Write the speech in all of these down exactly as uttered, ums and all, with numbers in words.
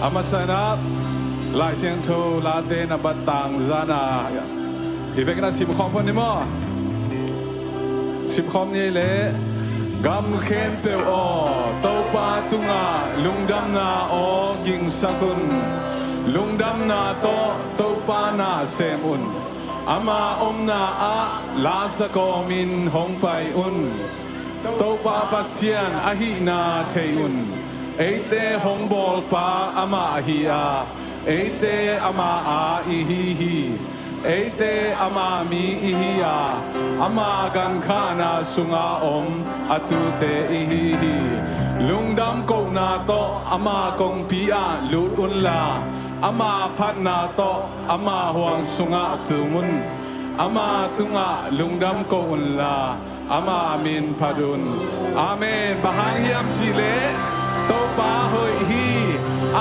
A masa in ah Lai Siangtho Late na bat tangzan ah i vekin ah simkhawm phot ni maw. Simkhawm ni leh, gam khempeuh aw, Topa tungah lungdamna aw gingsak un. Lungdamna tawh Topa na sem un. Ama omna ah lasa kawmin hong pai un. Topa Pasian ahihna thei un. Eite hong bawlpa amah ahi a, eite ama a ihi hi. Eite ama mi ihi a, ama gankhahna sunga om a tute ihi hi. Lungdam kohna tawh ama kongpi ah lut unla, ama phatna tawh ama huang sungah tum un. Ama tungah lungdam ko unla, ama min phat un. Amen. Bang hang hiam cih leh Topa hoih hi.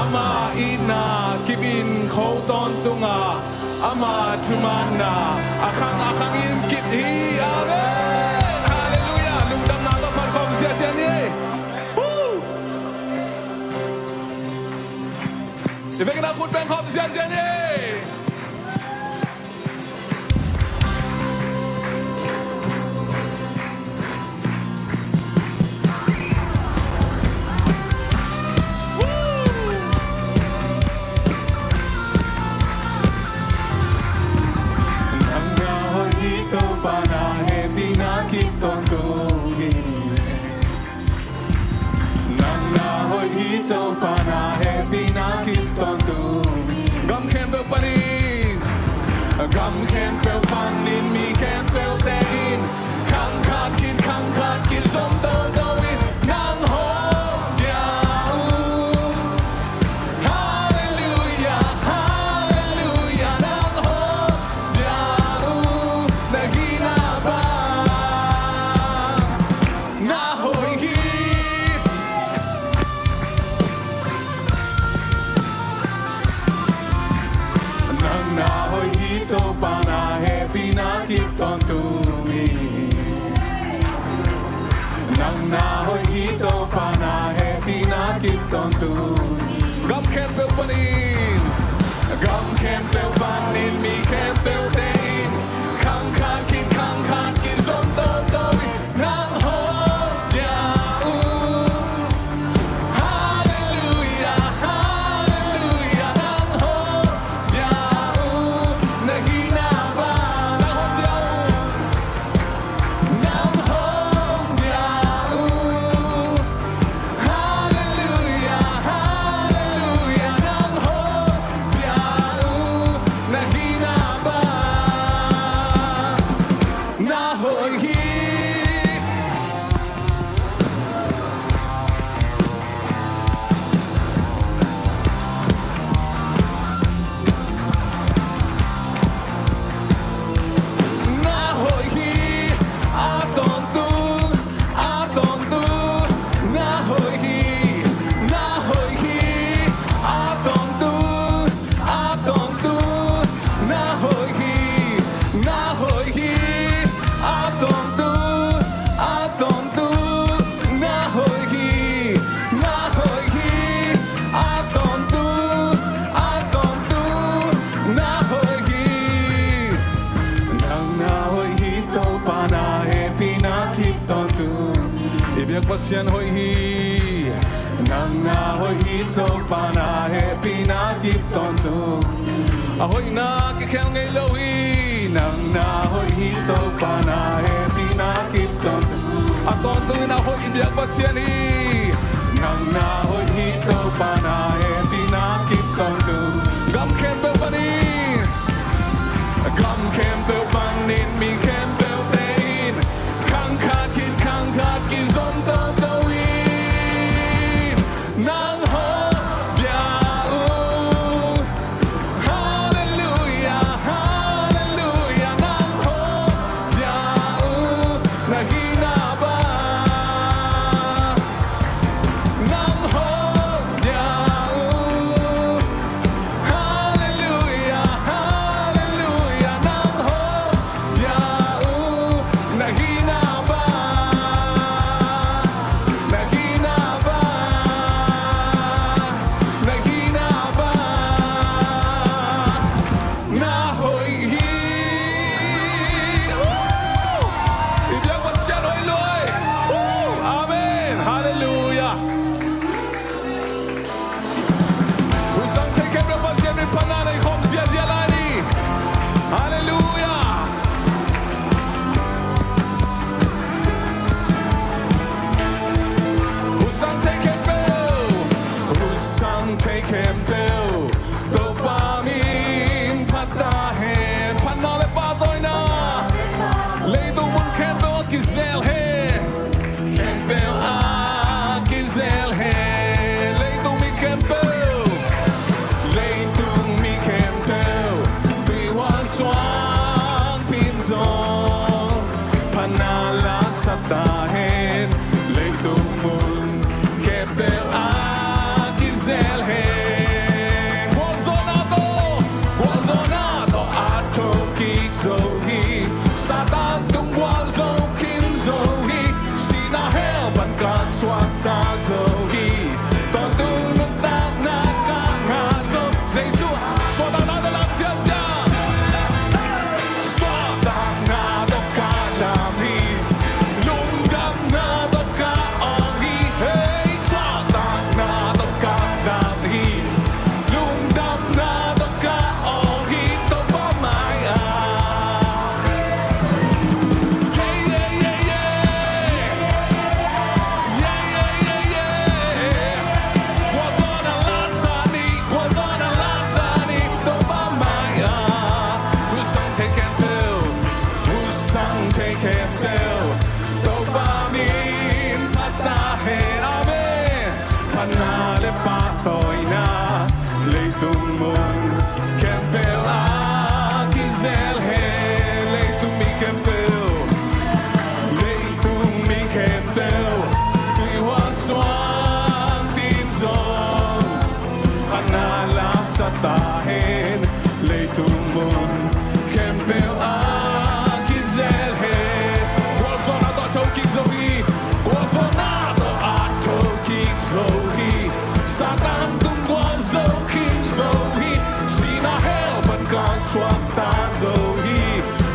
Ama itna kip in kho tawntungah, ama thumanna a khang a khangin kip hi. Amen. Halleluiah. Lungdamna tawh phat khawm ziahziah ni. Woo! I vekin ah khut beng khawm ziahziah ni. Nang na hoih hi, Topa na hehpihna kip tawntung hi. Nang na hoih hi, Topa na hehpihna kip tawntung. Gam khempeuh panin, gam khempeuh panin mi khempeuhte in, khang khat khit khang khat kizom toto in, nang hong bia uh. Halleluiah, halleluiah, nang hong bia uh. Na hihna bang na hoih hi. Nang na hoih hi, Topa na hehpihna kip tawntung hi. Nang na hoih hi, Topa na hehpihna kip tawntung hi. Gam khempeuh panin, gam khempeuh panin mi khempeuhte in, khang khat khit khang khat kizom toto in, nang hong bia uh. Halleluiah, halleluiah, nang hong bia uh. Na hihna bang, nang hong bia uh. Nang hong bia uh. Halleluiah, halleluiah, nang hong bia uh. Na hihna bang na hoih hi. Na hoih hi, a tawntung, a tawntung. Na hoih hi, na hoih hi, a tawntung, a tawntung. Na hoih hi, na hoih hi, a tawntung, a tawntung. Na hoih hi, na hoih hi, a tawntung, a tawntung. Na hoih hi. Nang na hoih hi, Topa na hehpihna kip tawntung. I biak Pasian hoih hi. Nang na hoih hi, Topa na hehpihna kip tawntung. A hoihna kikhel ngei lo hi. Nang na hoih hi, Topa na hehpihna kip tawntung. A tawntungin a hoih i biak Pasian hi. Nang na hoih hi, Topa na hehpihna kip tawntung. Gam khempeuh panin, gam khempeuh panin mi khempeuhte in, khang khat khit khang khat kizom toto in, nang hong bia uh. Halleluiah, halleluiah, nang hong bia uh. Na hihna bang nang hong ta zo hi.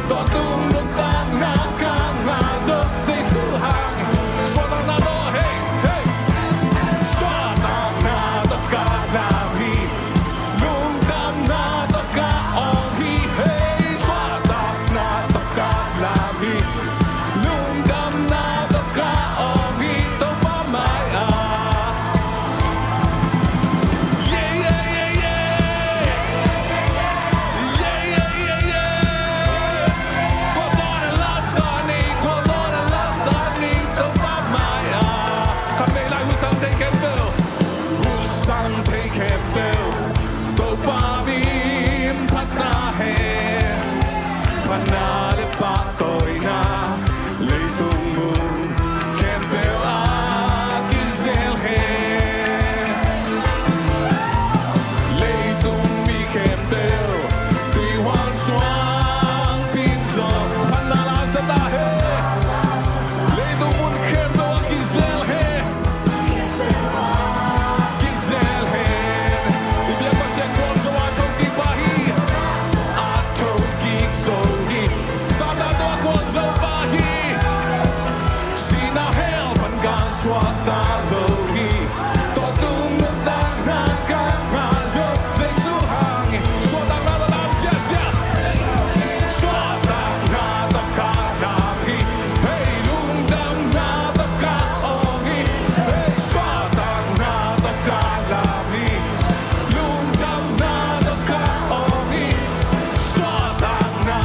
Tawntung nuntakna ka ngah zo Jesu hang. Suahtakna tawh, hey, hey. Suahtakna tawh ka lam hi. Lungdamna tawh ka awng hi, hey. Suahtakna tawh ka lam hi. Lungdamna tawh ka awng hi, Topa mai-ah. Yeah, yeah, yeah, yeah. Yeah, yeah, yeah, yeah. Khualzawhna la sa ni, khualzawhna la sa ni, Topa mai-ah. Khatvei lai husan thei khempeuh, husan thei khempeuh, Topa min phatna hen, phatna le pahtawina, leitung mun khempeuh ah kizel hen. Leitung mi khempeuh tuihual suang pin zong phatna la sa ta hen. Leitung mun khempeuh ah kizel hen. Kizel hen. I biak Pasian gualzo a thokik pa hi. A thokik zo hi. Satan tawh a gualzo pa hi. Sihna hell pan ka suakta zo hi. Tawntung nuntakna ka ngah zo Jesu hang hi. Suahtakna tawh dan ziahziah. Suahtakna tawh ka lam hi. Hei, lungdamna tawh ka awng hi. Hei, suahtakna tawh ka lam hi. Lungdamna tawh ka awng hi. Suahtakna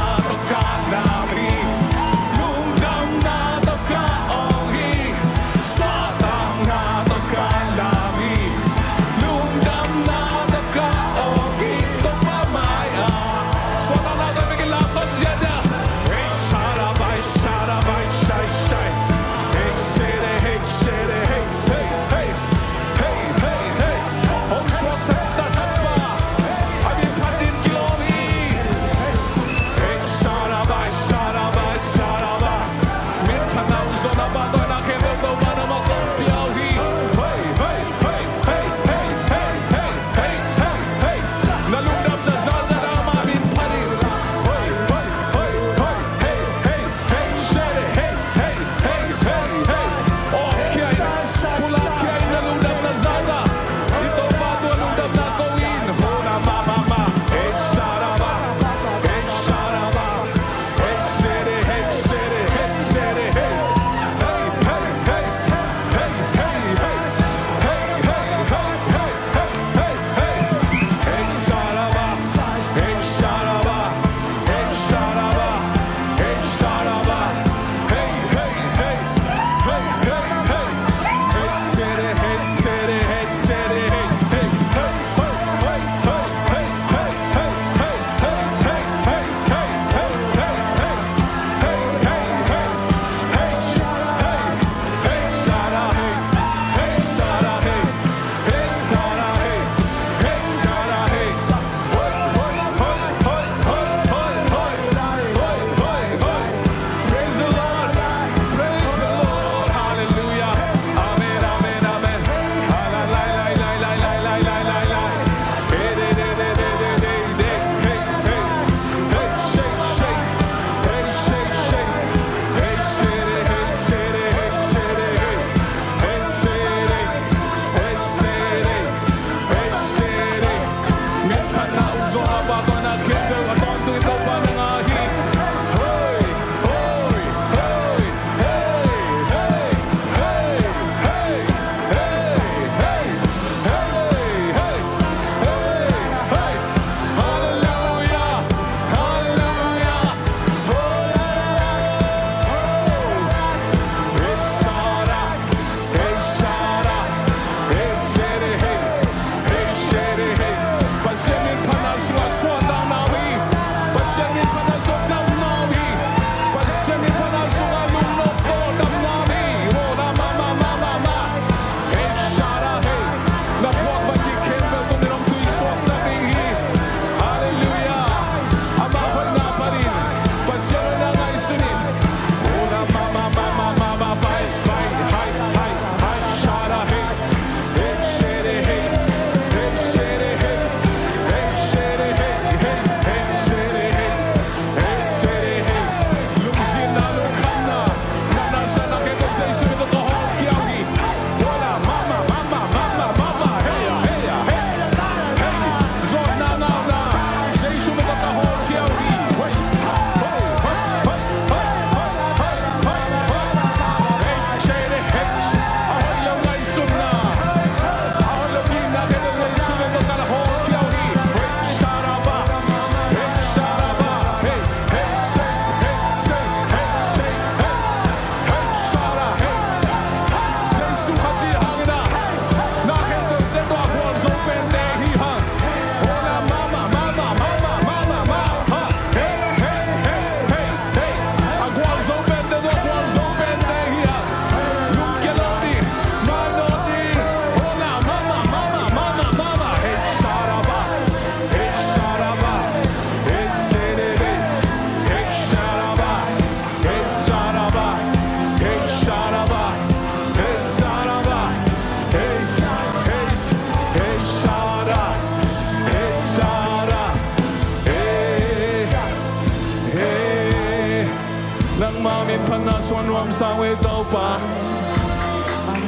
Nuamsa uh ei Topa.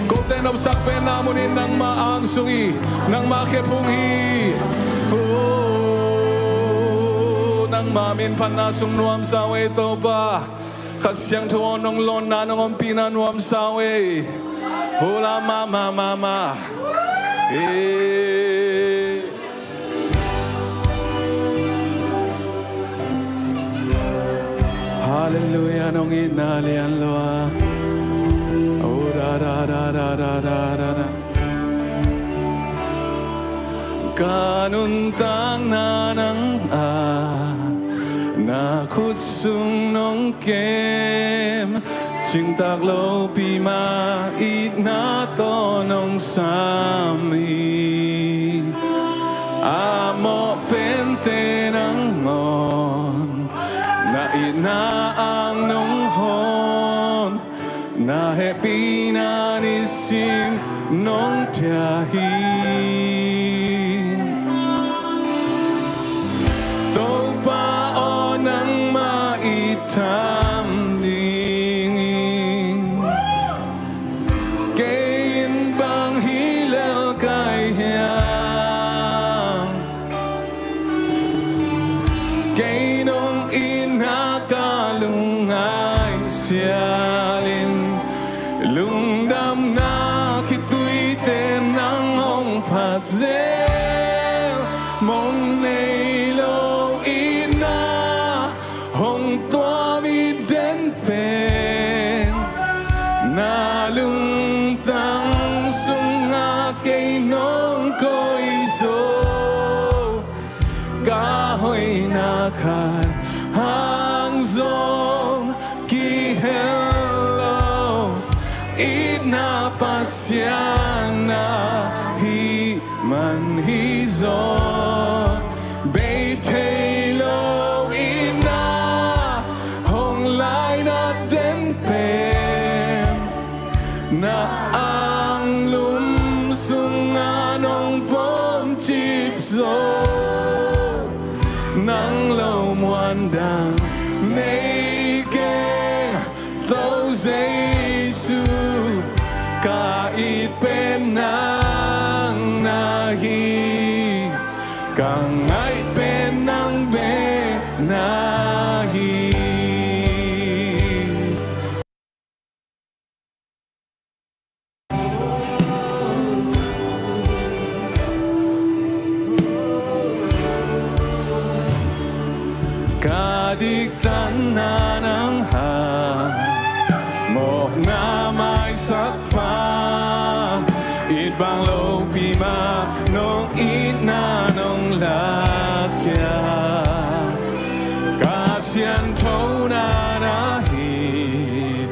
Kote nopsak pen na mun in nangmah ang sung hi. Nangmah khe phung hi. Oh, nangmah min phatna sung nuamsa uh ei Topa. Kha Siangtho aw, nong lawnna nong ompihna nuamsa uh ei. Hula mama mama. Eh. Halleluia, nong itna lian lua. Oh, da, da, da. Ka nuntakna nang a, na khut sung nong kem. Cingtak lopi mah itna tawh nong sam hi. A mawh pente nangawn, na itna ang nong hawm. Na hehpihna nisim nong pia hi. Topa aw, nangmah i tham ding hi. Kei in bang hi lel ka hiam? Kei nong itna ka lungngai sialin, lungdamna khituite nang hong phat zel. Mong nei lo itna hong tuam i den pen, na lungtang sungah kei nong koih zo. Ka hoihna khat hang zong kihel lo, itna Pasian na hih man hi zaw. Bei thei lo itna hong laina den pen, na anglum sungah nong pom cip zaw. Nang lo muan dang nei keng, To Jesu. Ka it pen nang na hi, ka ngaih pen nang bek na hi. Ka diktatna nang hang, mawhna maisak pa, it bang lopi mah nong itna nong lakhia. Ka sianthona na hi,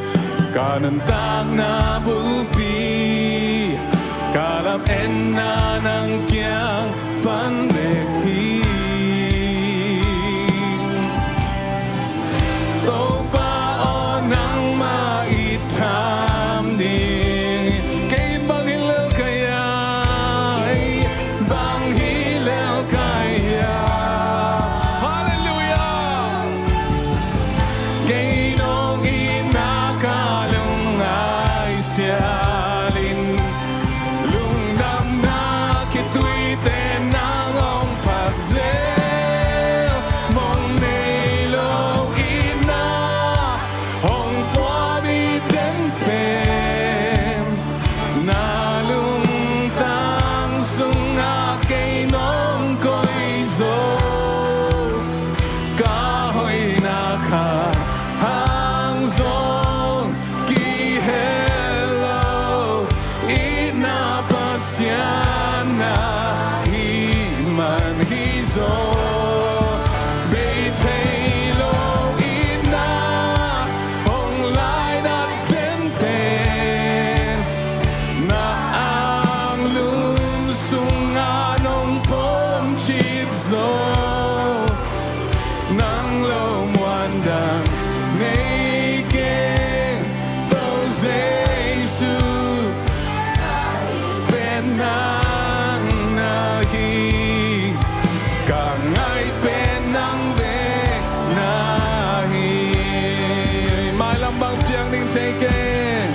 ka nuntakna bulpi, ka lametna nang kiang pan bek hi. Topa aw, nangmah i tham ding. Kei in bang hi lel ka hiam? Bang hi lel ka hiam? Halleluiah. Kei nong itna ka lungngai sialin, lungdamna khituite nang hong phat zel. Mong nei lo itna hong tuam i den pen, na lungtang sungah kei nong koih zo. Ka hoihna khat hang zong kihel lo, itna Pasian na hih man hi zaw. Bei thei lo itna hong laina den pen, na anglum sungah nong pom cip zaw. Nang lo muan dang nei keng, To Jesu. Pen nang na hi, ka ngaih pen nang bek na hi. Mailam bang piang ding thei keng,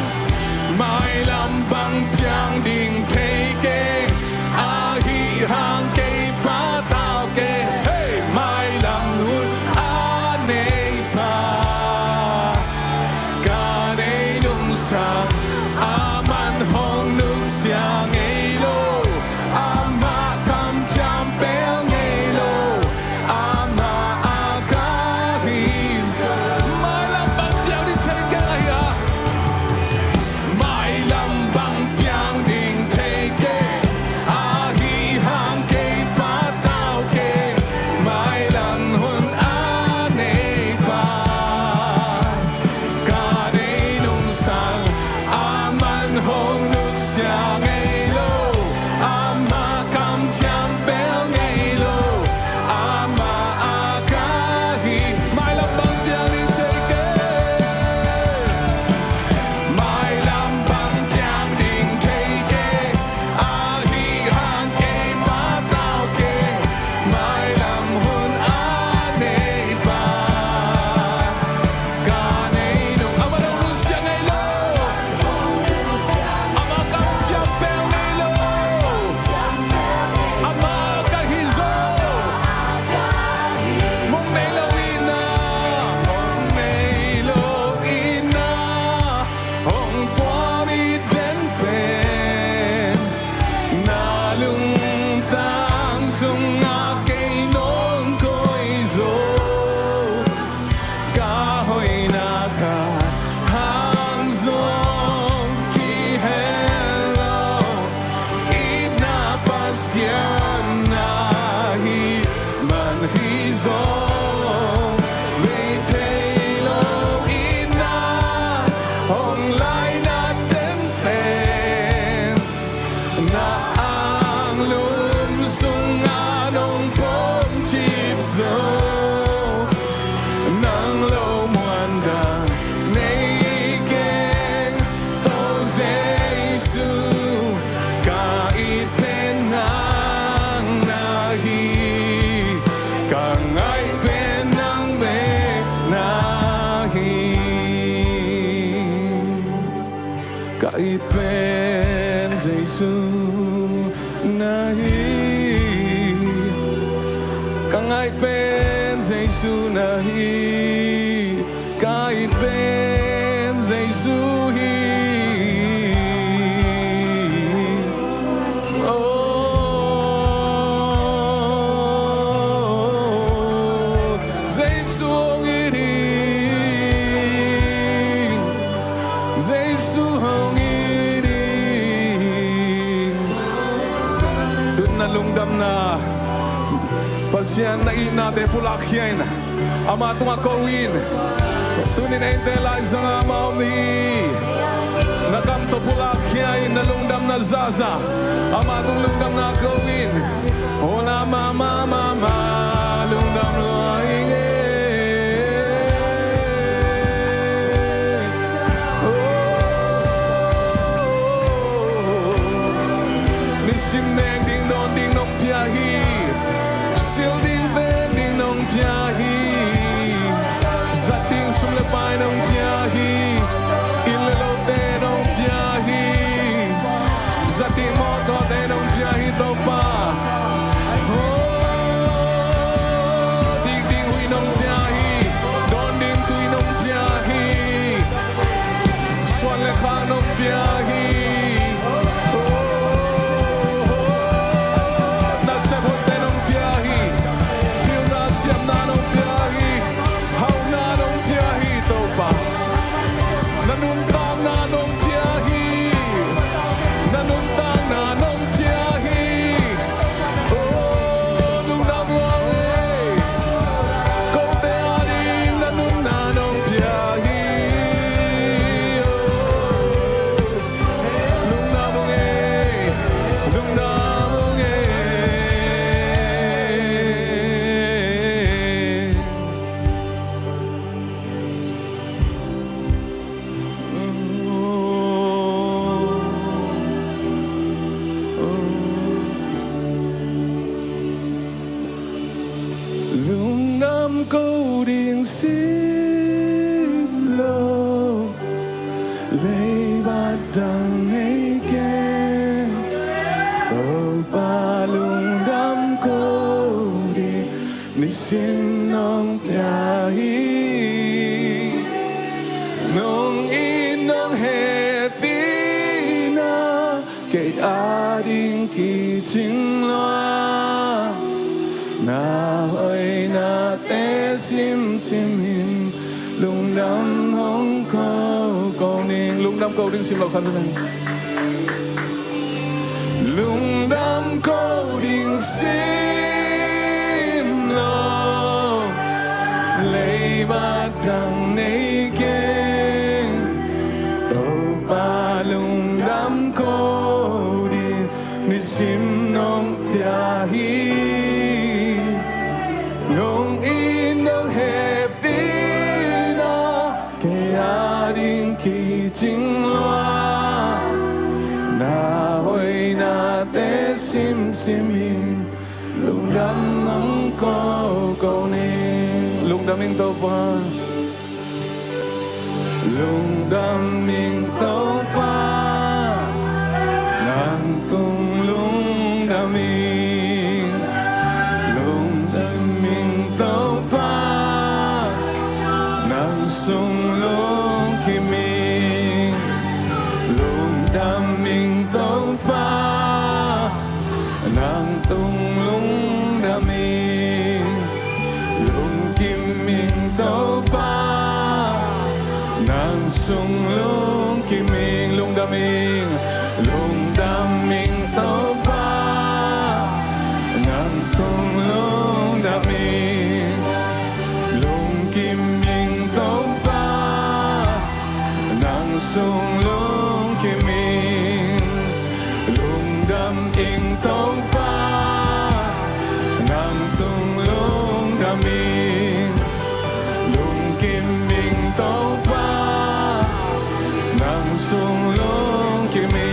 mailam bang piang ding thei keng, ahih hang kei patau keng. Hei, mailam hun a nei pa, ka nei nungsang, aman hong nusia ngei lo, amah kamciam pel ngei lo, amah a ka hi. Mailam bang piang ding thei keng, ahih hang, mailam bang piang ding thei keng, ahih hang kei patau keng, mailam hun a nei pa, ka nei nungsang, aman hong nusia ngei lo, amah kamciam pel ngei lo, amah a ka hi. Mailam bang piang ding thei keng, mailam bang piang ding thei keng, ahih hang kei patau keng, mailam hun a nei pa, ka nei nung, amah hong nusia ngei lo, amah kamciam pel ngei lo, amah ka hi zaw. Mong nei lo in ah, mong nei lo in ah, hong pua mi den pen, na lungtang sungah kei nong koih zaw. Ka hoihna khat hang zong kihel lo, itna Pasian na hih man hi zong, vei thei lo itna hong laina ten pen, na anglum sungah nong pom cip zo, nang lo muan dang nei keng, Topa Jesu. Ka it pen nang na hi, ka ngaih pen nang bek na hi. Ka it pen Jesu na hi. Ka ngaih pen Jesu na hi. Ka it pen Jesu hi. Oh, Jesu hong it hi. Jesu hong it hi. Tun na lungdamna, Pasian na itnate pulak khia in, ama tungah ko in. Tunin eite laizangah ama om hi. Na kam tawh pulak khia in, na lungdamna zahzah ama tung lungdamna ko in. Hola mama mama, lungdam lua ing e. Oh, nisim neng ding dawn ding nong pia hi. Sil ding ven ding nong pia hi. Zat ding sum le pai nong pia hi. Inn le lote nong pia hi. Zat ding mawtawte nong pia hi Topa. Oh, dik ding Leibat dang nei keng, Topa lungdam ko ding, nisim nong pia hi. Nong it nong hehpihna kei ading kicing lua. Na hoihnate simsim in lungdam hong ko ko ning. Lungdam ko ding sim lo khat vei. Lungdam ko ding sim lo, leibat dang nei keng, Topa lungdam ko ding, nisim nong pia hi. Nong it nong hehpihna kei ading kicing lua. Na hoihnate simsim in lungdam hong ko ko ning. Lungdam ing Topa. Lungdam ing Topa, nang tung lungdam ing. Lungdam ing Topa, nang sung lungkim ing. Lungdam ing Topa, nang tung lungdam ing. Lungkim ing Topa, nang sung lungkim ing. Lungdam ing. Lungdam ing Topa, nang tung lungdam ing. Lungkim ing Topa, nang sung lungkim ing. Lungdam ing Topa, nang tung lungdam ing. Lungkim ing Topa, nang sung lungkim ing.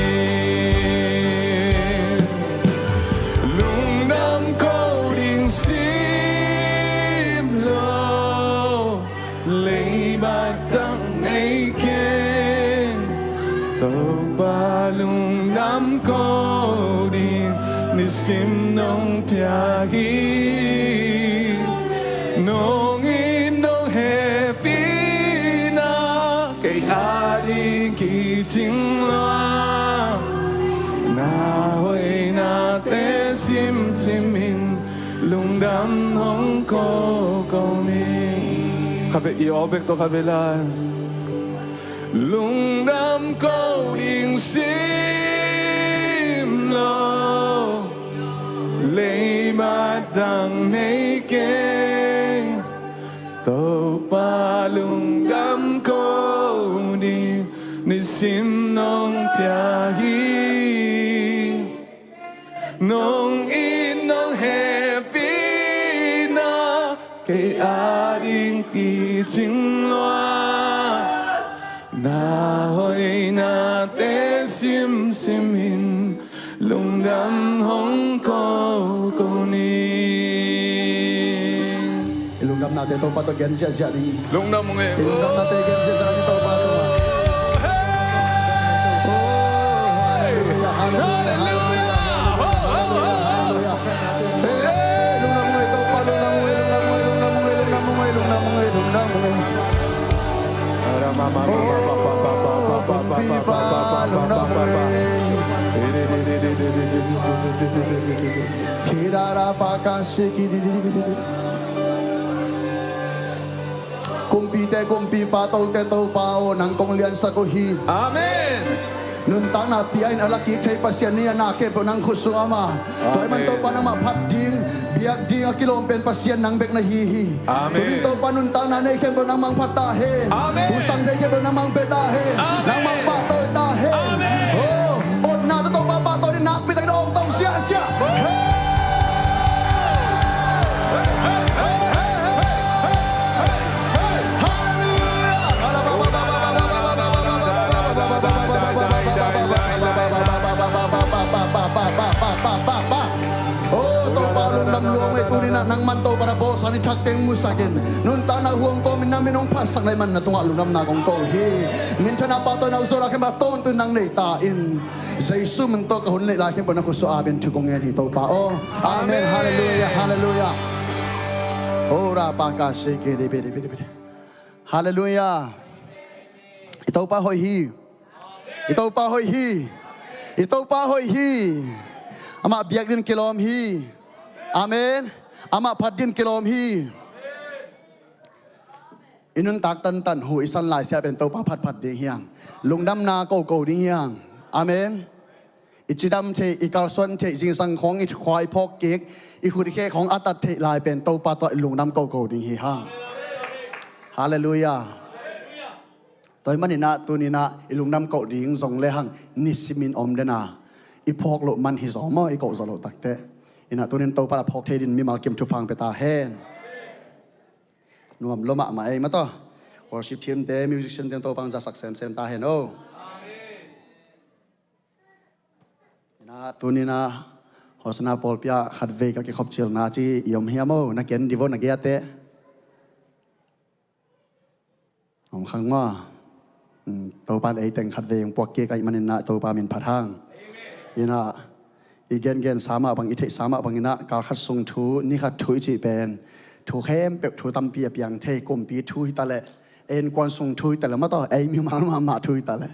Lungdam ko ding sim lo, leibat dang nei keng, Topa lungdam ko ding, nisim nong pia hi. Nong it nong hehpihna kei ading kicing lua. Na hoihnate simsim in lungdam hong ko ko ning. Khat vei, i aw bek tawh khat vei lai. Lungdam ko ding sim lo, leibat dang nei keng, Topa lungdam ko ding, nisim nong pia hi. Nong it nong hehpihna kei ading kicing lua. Na hoihnate simsim in lungdam hong ko ko ning. I lungdamnate Topa tawh gen ziahziah ding. Lungdam ung e. I lungdamnate gen ziahziah ding Topa tungah. Oh, hallelujah, hallelujah, hallelujah, hallelujah. Hey, lungdam ung e Topa, lungdam ung e, lungdam ung e, lungdam ung e, lungdam ung e, lungdam ung e, lungdam ung e. Oh, kumpipa, lungdam ung e. Kirara pakasi kidididididi. Kumpite kumpipa, tote Topa aw, nang kong liansak uh hi. Amen. Nuntakna pia in a la kik thei Pasian ni a, na khempeuh nang khut sung a ma. Amen. Tua ahih man Topa nangmah phat ding, biak ding a kilawm pen Pasian nang bek na hi hi. Amen. Tuni in Topa nuntakna nei khempeuh nang mangphat ta hen. Amen. Hong sang thei khempeuh nang mangpia ta hen. Amen. Nang mangpahtawi ta hen. Amen. Oh, otna tawh Topa pahtawi ding nakpi takin a om tong siahsiah. Hey! Hallelujah! Oh, Topa lungdam lua ung e, tuni in ah nangman Topa na bawlsa ni thak teng musak in. Nuntakna huang kawmin na min hong phatsak na hih manin na tungah lungdamna kong ko hi. Minthanna, pahtawina, ukzawhna khempeuh a tawntung nang nei ta in. Jesu min tawh ka hun neih lai khempeuh na khutsung ah beng thu kong ngen hi Topa aw. Amen. Halleluiah, halleluiah. Ora paka sheke de bede bede bede. Halleluiah. I Topa hoih hi. I Topa hoih hi. I Topa hoih hi. Amah biak dingin kilawm hi. Amen. Amah phat dingin kilawm hi. I nuntak tantan hu i san lai siah pen Topa phatphat ding hi hang. Lungdamna koko ding hi hang. Amen. I cidam theih, i kalsuan theih, zingsang khawng i khua i phawk kik, i khut i khe khawng a tat theih lai pen Topa tawh i lungdam koko ding hi hang. Halleluiah. Tua hih maninah tuninah i lungdam ko ding zong le hang nisimin om dena i phawk loh man hi zaw maw, i ko zaw loh takte. Inah tunin Topa a phawk thei din mimal kim thupha hong pia ta hen. Nuam lua mahmah ei mataw. Worship team te, musician te Topa hong zasak semsem ta hen o. Inah tuninah Hosanna pawlpi ah khatvei ka kikhop cilna ci i om hiam o, na ken divo na giate. Om khang maw. Topan ei teng khatvei hong puak kik ahih maninah Topa min phat hang. Inah i gengen sa mah bang, i theih sa mah banginah kal khat sung thu, ni khat thu i cih pen thu khempeuh thu tampi a piang thei, kumpi thu hi taleh, ei innkuan sung thu hi taleh mataw, ei mimal mahmah thu hi taleh.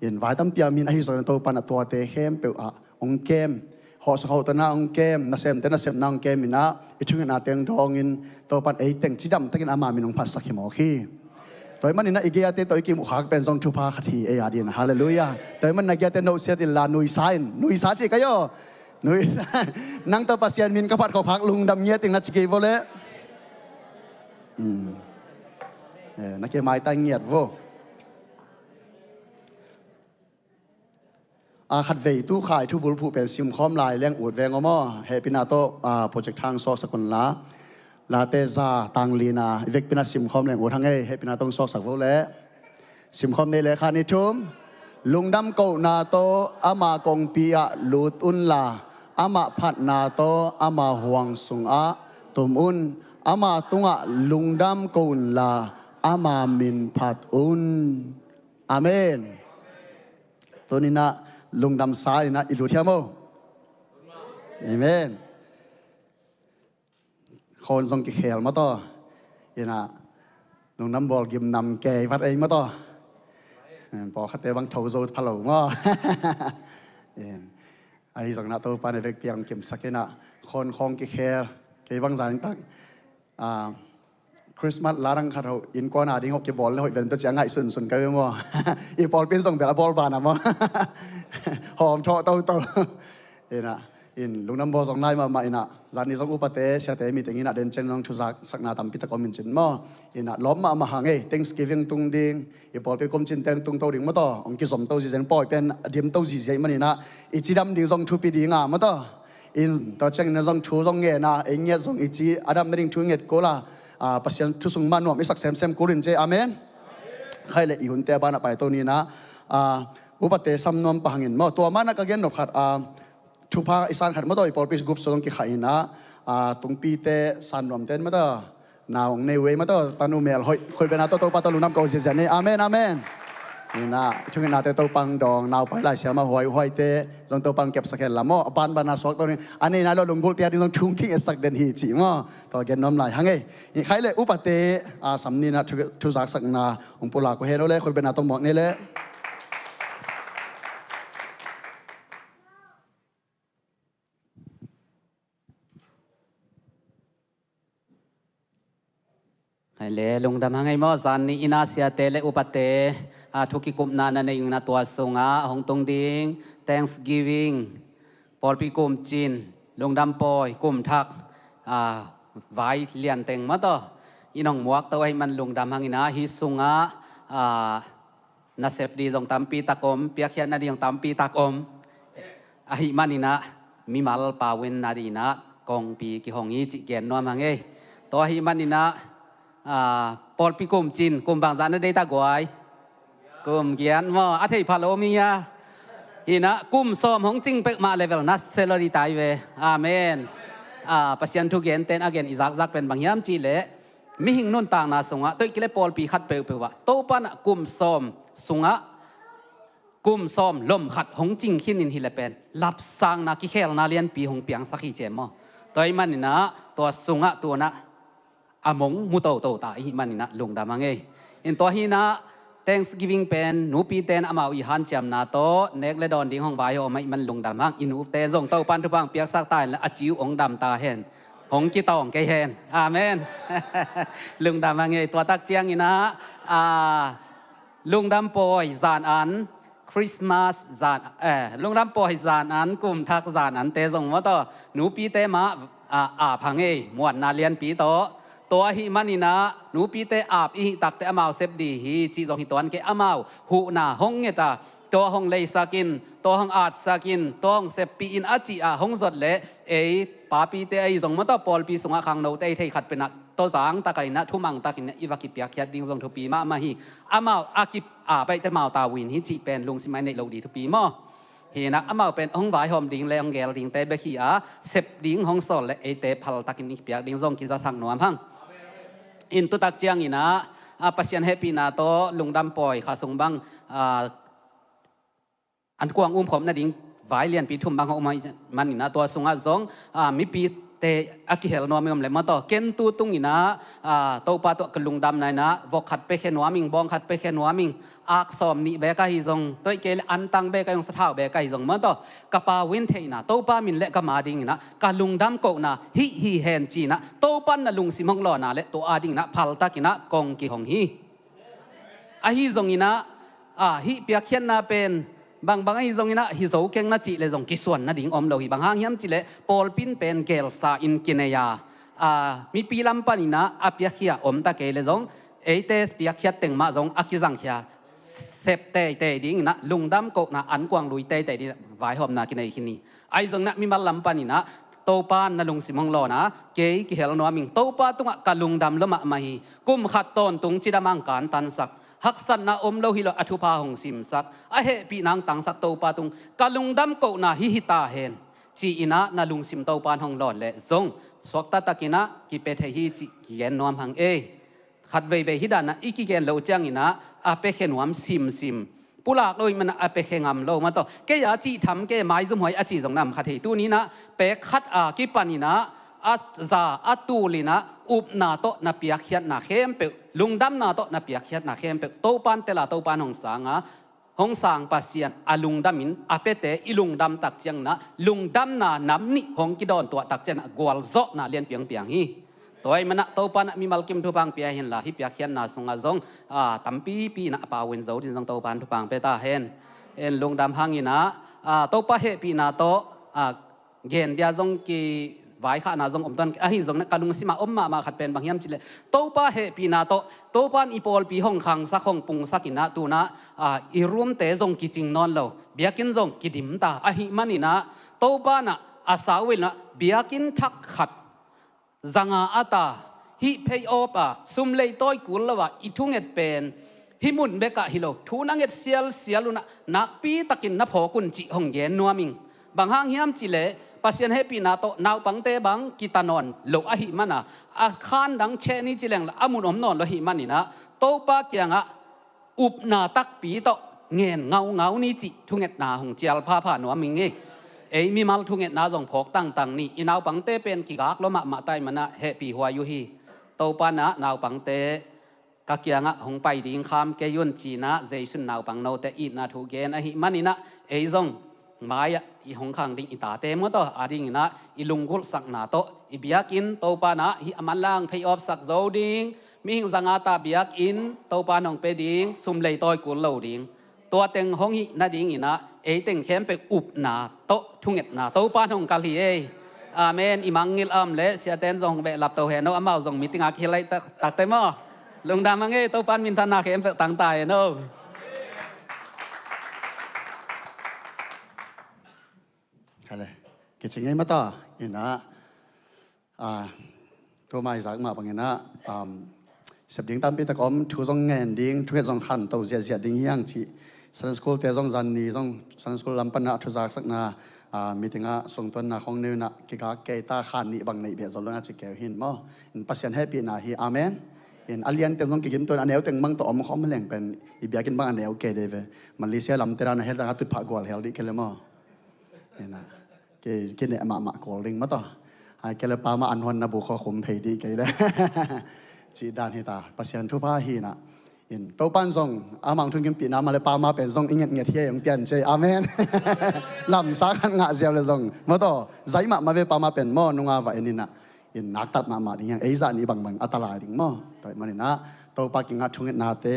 In vai tampi a min ahi zongin Topan a tuate khempeuh ah hong kem. Hawhsak hawh tawna hong kem, nasemte nasepna hong kem inah i thungetna teng dawngin Topan ei teng cidam takin ama min hong phatsak hi mawk hi. Tua hih maninah i giate tawh i kimuh khak pen zong thupha khat hi ei adin. Halleluiah. Tua hih manin na giate nohsiat inla nuisa in, nuisa ci kai aw. Nuisa. Nang tawh Pasian min ka phat khop khak lungdam ngiat ing na ci kei vo le. Na ke maitai ngiat vo. A khatvei tu khai thu bulphuh pen simkhawm lai leng ut veng aw maw. Hehpihna tawh project thang sawksak unla, Late za tanglina i vekpihna simkhawm leng ut hang ei. Hehpihna tawh sawksak vo le. Simkhawm nei le kha ni thum. Lungdam kohna tawh ama kongpi ah lut unla, amah phatna tawh ama huang sungah tum un. Ama tungah lungdam ko unla ama min phat un. Amen. Tuninah lungdamsa inah i lut hiam o. Amen. Khon zong kikhel mataw. Inah lungdam bawl gimnam kei vat ei mataw. Pawlkhatte bang tho zo pha lo maw. Ahi zongin ah Topa na vekpi ah hong kimsak inah khon khawng kikhel kei bang zan tak. Christmas la dang khat ho innkuan a ding ho kibawl le hoih ven tawh ci a ngaihsunsun ka ve maw. I pawlpi in zong bel a bawl ban a maw. Hawm thawh toto. Inah in lungdam bawl zong nai mahmah inah zan ni zong upate siate meeting inah den ciang zong thuzaksakna tampi tak om in cin maw. Inah lawm mahmah hang ei, Thanksgiving tung ding, i pawlpi kum cin teng tung to ding maw taw, hong kizom to zizen pawi pen a dim to zizia ih maninah i cidam ding zong thupi dinga maw taw. In tua ciangin zong thu zong ngen a, ei ngiat zong i ci a dam nading thu i nget kul a, Pasian thu sung mah nuam i sak semsem kul in ci. Amen. Khaih le i hunte a banah paito ninah upate sam nuam pah hangin maw, tua manah ka gen nop khat, thupha i san khat maw taw, i pawlpi group sung zong kikhah inah tungpite san nuamte in maw taw. Nau hong nei uh ei maw taw, tanu mel hoih, khut bena taw Topa taw lungdam ko ziazia ni. Amen, amen. Inah i thungetnate Topa hong dawng, nau pai lai siama huai huaite zong Topa hong kepsak hen la maw. A banbana suak taw ni, a nei nai lo lunggulhte a ding zong thu hong kingetsak den hi ci maw. Tua gen nuam lai hang ei. Khaih le upate sam ninah thuzaksakna hong pulak uh hen o le, khut bena taw muak ni le. Hai le lungdam hang ei maw, zan ni inah siate le upate thu kikupna na nei ung inah tua sungah hong tung ding Thanksgiving, pawlpi kum cin, lungdam pawi, kum thak vai lianteng maw taw, i nong muak to ahih man lungdam hang inah hih sungah nasep ding zong tampi tak om, piakkhiatna ding zong tampi tak om. Ahih maninah mimal pau in na dinah kongpi kihong hi cih gen nuam hang ei. Tua ahih maninah pawlpi kum cin, kum bangzah na deita guai? Kum giat maw, a thei pha lo mi a. Inah kum sawm hong cing pek mah level na se lo di tai ve. Amen. Pasian thu genten a gen i zakzak pen bang hiam cih leh mihing nuntakna sungah, toih kile pawlpi khat peuhpeuh ah Topa in ah kum sawm sungah kum sawm lom khat hong cing khinin hi le pen lapsangna kikhelna lianpi hong piangsak hi ci maw. Tua ahih manin ah tua sungah tu-in ah a mong mu toto ta ahih manin ah lungdam hang ei. In tua hi-in ah Thanksgiving pen nupite in amau i hanciamna tawh nek le dawn ding hong vaihawm ahih man lungdam hang. I nute zong Topa in thupha hong piaksak ta hen la a ci uh hong dam ta hen. Hong kitawng kei hen. Amen. Lungdam hang ei. Tua tak ciangin ah, ah, lungdam pawi zan an, Christmas zan, eh, lungdam pawi zan an, kum thak zan ante zong maw tawh nupite mah, ah, ap hang ei, muanna lianpi tawh. Tua ahih manin ah nupite ap i hih takteh amau sep ding hi cih zong hi tuan kei, amau huhna hong nget a, tua hong leisak in, tua hong atsak in, tua hong seppih in a cih a hong zot leh ei papite ahi zong maw tawh pawlpi sungah khangnote i thei khat pen ah tua zang takin ah thumang takin ah i va kipiakkhiat ding zong thupi mahmah hi. Amau a ki-ap ahih teh amau tawh win hi cih pen lungsim ah i neih loh ding thupi maw. Hi-in ah amau pen hong vaihawm ding le hong geel dingte bek hi a, sep ding hong sawl le eite phal takin i piak ding zong kizasak nuam hang. In tu tak ciangin ah, ah, Pasian hehpihna tawh lungdam pawi kha sung bang, ah, ankuang umkhawm nading vai lianpi thum bang hong om ahih manin ah tua sungah zong, ah, mipite a kihel nuam i om le maw tawh ken tu tungin ah, ah, Topa tawh ka lungdamna in ah vok khat pia khia nuam ing, bawng khat pia khia nuam ing, ak sawm nih bek ahi zong, toih kei le antang bek ahi zong, sathau bek ahi zong maw tawh ka pau in theihna, Topa min le ka ma dingin ah ka lungdam kohna hih hi hen ci-in ah Topa in na lungsim hong lawnna le tua a dingin ah phal takin ah kong kihong hi. Ahi zongin ah, ah, hih piakkhiatna pen bangbang ahi zongin ah hi zo keng na cih le zong kisuan nading om lo hi. Bang hang hiam cih leh pawlpi in pen geelsa in kinei a, ah, mipi lam panin ah a piakhia om ta kei le zong eite piakkhiat teng mah zong a kizangkhia sep teitei dingin ah lungdam kohna ankuang lui teitei dingin ah vaihawmna kinei khin hi. Ahi zongin ah mimal lam panin ah Topa in na lungsim hong lawn a, kei kihel nuam ing, Topa tungah ka lungdam lua mahmah hi. Kum khat tawntung cidam a hong kantansak, haksatna om lo hi lo a thupha hong simsak, a hehpihna hong tangsak Topa tung ka lungdam kohna hih hi ta hen ci-in ah na lungsim Topa in hong lawn leh zong suakta takin ah kipia thei hi cih kigen nuam hang ei. Khat veivei hih dan ah i kigen loh ciangin ah a piakhia nuam simsim. Pulak lo ahih man ah a piakhia ngam lo maw tawh. Kei a cih tham kei, maizumhuai a cih zong na om kha thei. Tuni-in ah pek khat a kipanin ah a za a tulin ah upna tawh na piakkhiatna khempeuh, lungdamna tawh na piakkhiatna khempeuh Topa in tel a, Topa in hong sang a, hong sang Pasian a lungdamin a piate i lungdam tak ciangin ah lungdamna nam nih hong kidawn tuah tak ciangin ah gualzawhna lianpi hong piang hi. Tua ahih man ah Topa in ah mimal kim thupha hong pia hen la, hih piakkhiatna sungah zong, ah, tampipi in ah a pau in zo dingin zong Topa in thupha hong pia ta hen. En lungdam hangin ah, ah, Topa hehpihna tawh, ah, gen dia zong kivaikhahna zong om tuan, ahi zongin ah ka lungsim ah om mahmah khat pen bang hiam cih leh Topa hehpihna tawh Topa in i pawlpi hong khangsak, hong pungsak in ah tu-in ah, ah, i room-te zong kicing nawn lo, biakinn zong kidim ta. Ahih manin ah Topa in ah a sau in ah biakinn thak khat zanga a ta, hih phei awp a, sum lei tawi kul lo a i thunget pen hih mun bek ah hi lo, thu na nget sialsial un ah nakpi takin na phawk un cih hong gen nuam ing. Bang hang hiam cih leh Pasian hehpihna tawh naupangte bang kita nawn lo ahih man a, a khan dang cheh ni ci leng la a mun om nawn lo ahih manin ah Topa kiangah upna takpi tawh ngen ngaungau ni cih thungetna hong cial phapha nuam ing ei. Ei mimal thungetna zong phawk tangtang ni. I naupangte pen kigak lua mahmah ta ahih man ah hehpih huai uh hi. Topa in ah naupangte ka kiangah hong pai ding kham kei un ci-in ah Jesu in naupang note itna thu gen ahih manin ah ei zong mai-ah i hong khang ding i tate maw tawh a dingin ah i lunggulhsakna tawh i biakinn Topa in ah hih a manlang phei awpsak zo ding, mihing zanga ta biakinn Topa in hong pia ding, sum lei tawi kul lo ding. Tua teng hong hih nadingin ah ei teng khempeuh upna tawh thungetna Topa in hong kalh hi ei. Amen. I mangngilh a om leh siate in zong hong behlap to hen aw, amau zong meeting a kihel lai tak, takte maw. Lungdam hang ei, Topa in minthanna khempeuh tang ta hen aw. Hale. Kici ngei mata in ah, ah, tua mai zak mah bangin ah, um, sep ding tampi tak om, thu zong ngen ding, thunget zong khanto ziahziah ding hi hang cih Sunday school-te zong zan ni zong Sunday school lam pan ah thu zaksakna, Ah, meeting ah sungtuanna khong nei un ah kigak kei ta, kha nih bang neih beh zong lo-in a ci kei uh hi maw. In Pasian hehpihna hi. Amen. In a lian teng zong kigim tuan, a neu teng mang tawh om khawm leng pen i biakinn bang a neu kei dei ve. Malaysia lamte dan a hel dan a tutphah gual hel dih kei le maw. Ina, kei, kei neh mahmah kul ding maw taw. Ai kei le pa mah an huan na bu khaw khum phei dih kei le. Cih dan hi ta, Pasian thupha hi na. In Topan zong amah thunginpihna mah le pa mah pen zong i ngetnget hi a, hong pian ci ei. Amen. Lamsa khat ngah ziau le zong maw taw, zai mahmah ve pa mah pen maw, nunga va en ina. In naktat mahmah ding hi hang, ei zah nih bangbang a ta lai ding maw. Tua ahih manin ah Topa kingah thungetnate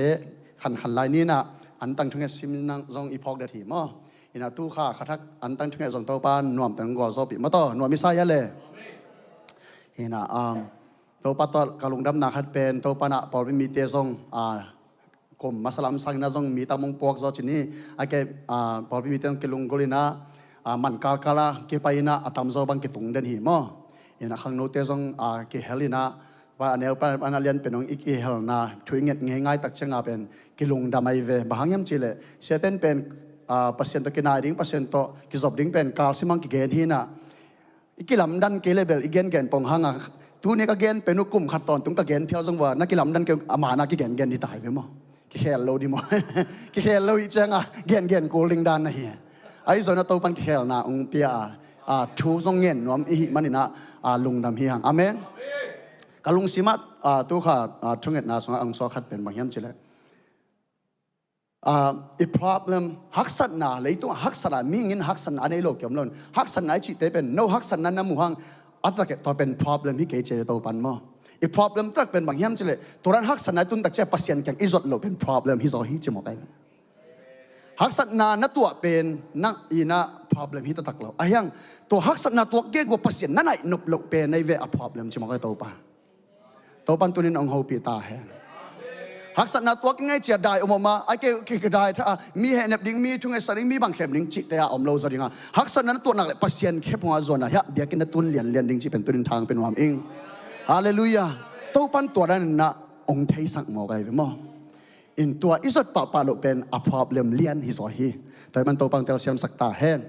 khankhan lai ni na, antang thunget sim nang zong i phawk det hi maw. Ina tu kha kha thak antang thunget zong Topa nuamteng gualzawhpih maw taw, nuam i sa hia le. Ina, um, Topa tawh ka lungdamna khat pen Topa in ah pawlpi mite zong, ah, kum masa lam sangin ah zong mi tam hong puak zaw cin hi. A ke, ah, pawlpi mite zong kilunggulh in ah, ah, man kalkal a kipai in ah a tamzaw bang kitung den hi maw. Ina khangnote zong, ah, kihel in ah, pa a neu pa a lian pen hong i kihelna thu i nget ngeingai tak ciang a pen kilungdam ahi ve. Bang hang hiam cih leh siate in pen, ah, Pasian tawh kinai ding, Pasian tawh kizop ding pen kal sim hang kigen hi na. I kilamdan kei le bel i gengen pong hang a, tuni ka gen pen uh kum khat tawntung ka gen phial zong va na kilamdan kei, a man a kigengen ding ta hi ve maw. Kikhel lo ding maw. Kikhel lo i ciang a gengen kul ding dan na hi. Ahi zongin ah Topan kikhelna hong pia a, a, thu zong ngen nuam i hih manin ah, a, lungdam hi hang. Amen. Ka lungsim ah, a, tu kha, a, thungetna sungah hong suak khat pen bang hiam cih leh, a, i problem, haksatna, leitung haksatna, mihing in haksatna a nei lo kiam lo in, haksatna i cihte pen no haksatna na mu hang a taktak tua pen problem hi kei ci ei Topan maw. I problem taktak pen bang hiam cih leh, tua dan haksatna i tun tak ciang Pasian kiang i zuat loh pen problem hi zaw hi ci mawk ahi ve. Haksatna na tuah pen na i na problem hi taktak lo. Ahi hang tua haksatna tuak gegu a Pasian na naih nop loh pen ahi ve a problem ci mawk ahi Topa. Topan tunin hong hopih ta hen. Haksatna tuak i ngei ci a dai om om a, a ke, ke, ke dai tha a, mi hehnep ding, mi thungetsak ding, mi bang khem ding cihte a om lo zaw ding a. Haksatna na tuah nak leh Pasian khephung a zuan a, hiah biakinn na tun lianlian ding cih pen tunin thang pia nuam ing. Halleluiah. Topan tua dan in ah hong theisak mawk ahi ve maw. In tua i zuat pahpah loh pen a problem lian hi zaw hi. Tua ahih man Topan telsiamsak ta hen.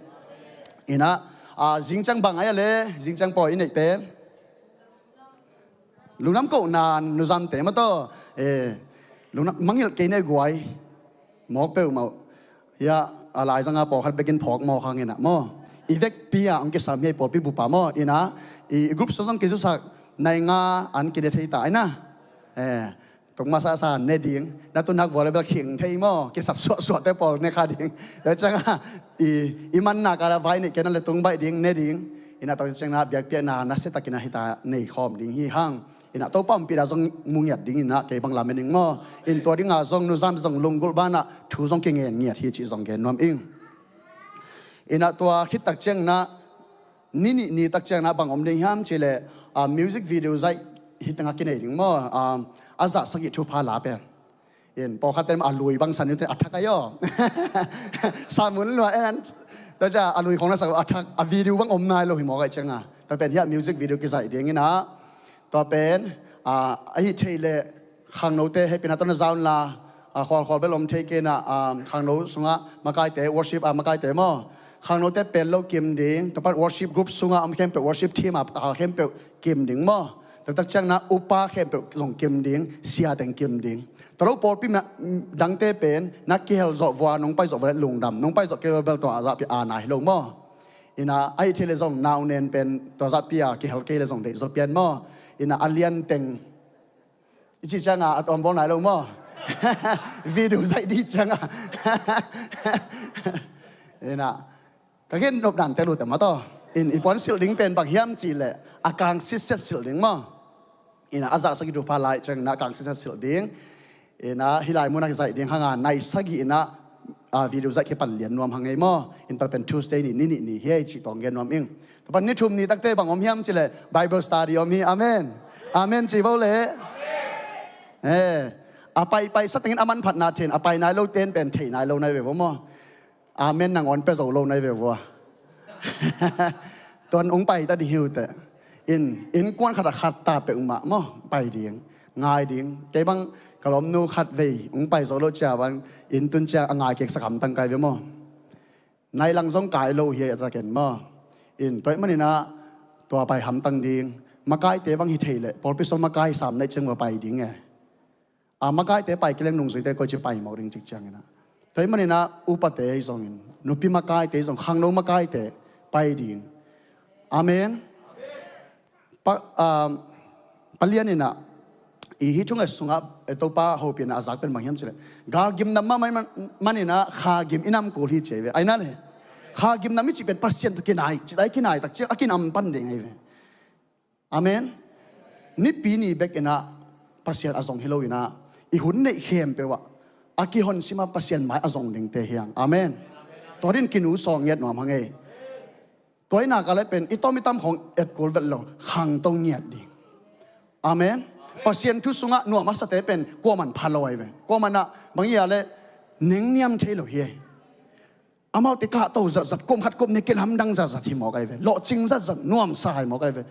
In ah, a, zingciang bang ahi a le, zingciang pawi i neih pen. Lungdam kohna nuzamte maw taw. Eh, lungdam, mangngilh kei ne guai. Mawk peuhmah uh. Hiah, a laizang a pawlkhat bekin phawk mawk hang in ah maw. I vekpi ah hong kisam hi a i pawlpi bup ah maw. In ah, i, i group sung zong kizusak nai nga an kine thei ta in ah. Eh, tung masa sa ne ding. Na tu nak vua le bel khing thei maw. Kisap suahsuahte pawl ne kha ding. Tua ciang a, i, i man nak a la vai neih kei na le tung baih ding, ne ding. In ah tua ciang na biakpiakna nasia takin ah hita nei khawm ding hi hang. In ah Topa ompihna zong mu ngiat ding in ah kei bang lamen ing maw. In tua ding a zong nuzam zong lunggulh ban ah thu zong kingen ngiat hi cih zong gen nuam ing. In ah tua khit tak ciang na, ni nih ni tak ciang na bang om ding hiam cih leh, a, music video zaih hi teng a kinei ding maw. A, a zah sagih thupha la pen. In pawlkhat ten a lui bang san in te a thak ahi aw. Samun lua en. Tua ciang a lui khong na sak a thak, a video bang om nai lo hi mawk ahi ciang a. Tua pen hiah music video kizaih ding in ah. Tua pen, a, ahi thei leh khangnote hehpihna tawh na za un la, a, khualkhual bel om thei kei in ah, a, khangno sungah makaite, worship, a, makaite maw. Khangnote pel lo kim ding, tua pan worship group sungah om khempeuh, worship team, a, a, khempeuh kim ding maw. Tua tak ciang na upa khempeuh zong kim ding, sia teng kim ding. Tua lo pawlpi mah, mm, dangte pen, na kihel zawh vua, nong pai zawh vua lungdam, nong pai zawh kei bel tua zahpi a na hi lo maw. In ah, ahi thei leh zong nau nen pen, tua zahpi a kihel kei leh zong deih zaw pian maw. In ah, a lian teng. I cih ciang a, a tuam bawl nai lo maw. Video zaih dih ciang a. In ah, ka gen nop dan te lu te maw taw. In i puan silh ding pen bang hiam cih leh, a kang sitset silh ding maw. In ah, a zah sagih thupha la ciang na kang sitset silh ding. In ah, hih lai mun ah kizaih ding hang a, nai sagih in ah, a, video zaih kipan lian nuam hang ei maw. In tua pen Tuesday ni, ni nih ni hi ei cih tawh gen nuam ing. Tua pan ni thum ni takte bang om hiam cih leh, Bible study om hi. Amen. Amen ci vo le. Eh, a paipai sa tengin a manphatna thei in, a pai nai lo ten pen thei nai lo nai ve vo maw. Amen nangawn pia zo lo nai ve vua. Tuan hong pai ta ding hi uh teh. In, innkuan khat a khat ta peuhmah maw, pai ding, ngai ding. Kei bang ka lawmnu khat vei hong pai zo lo cia bang, inn tun cia a ngai keksak hamtang kai ve maw. Nai lang zong kai lo hi a, a takin maw. In tua ahih manin ah tua pai hamtang ding. Makaite bang hi thei leh pawlpi sung makai sam na hih ciang ua pai ding e. A makaite pai kileng nungzuite koici pai mawk ding cik ciangin ah. Tua ahih manin ah upate hi zongin, nupi makaite hi zong, khangno makaite pai ding. Amen. Pa, um, Palian in ah, i hih thunget sungah, eh, Topa hopihna a zak pen bang hiam cih leh, galgim nam mahmah man, manin ah kha gim i nam kul hi ci hi ve. Ahi na le, kha gim nam i cih pen Pasian tawh kinai, ci lai kinai tak ciang a kinam pan ding ahi ve. Amen. Nipi ni bek in ah Pasian a zong hi lo in ah, i hun neih khempeuh ah a kihonsim a Pasian mai a zong dingte hi hang. Amen. Tua din kinu sawng ngiat nuam hang ei. Tua hi nak leh pen i tom i tam khawng et kul vet lo, khangto ngiat ding. Amen. Pasian thu sungah nuam a sate pen kuaman pha lo ahi ve. Kuaman ah bang hi a leh nengniam thei lo hi ei. Amaute kahto zatzat, kum khat kum nih kilamdang zatzat hi mawk ahi ve. Lawhcing zatzat, nuamsa hi mawk ahi ve.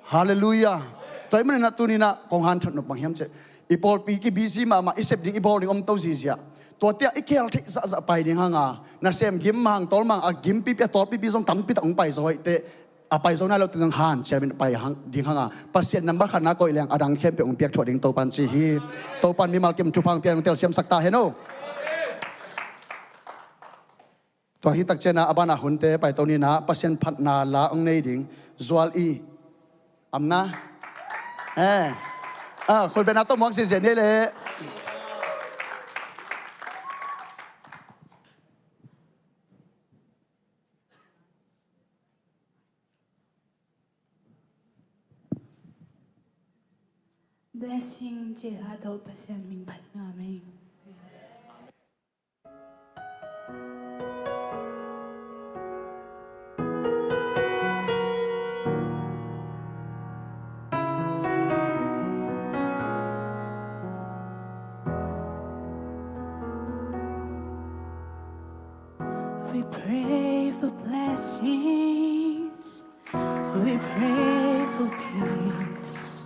Halleluiah. Tua ahih manin ah tuni-in ah kong hanthot nop bang hiam cih leh, i pawlpi kibusy mahmah, i sep ding i bawl ding om to zihziah. Tuate ah i kihel theih zahzah pai ding hang a, nasem gim mang, tawl mang, a gimpipi a tawlpipi zong tampi tak hong pai zo ahih teh, a pai zo nai lote zong hanciamin pai hang, ding hang a, Pasian nambat khatna koih leng a dang khempeuh hong piak thuah ding Topan ci hi. Topan mimal kim thupha hong pia, hong telsiamsak ta hen aw. Tua hi tak ciangin ah a banah hunte paito ni in ah, Pasian phatna la hong nei ding Zual i, amna, eh, ah, khut bengna tawh muak ziahziah ni leh. Blessing cih a tawh Pasian min phat ngam ing. We pray for blessings. We pray for peace.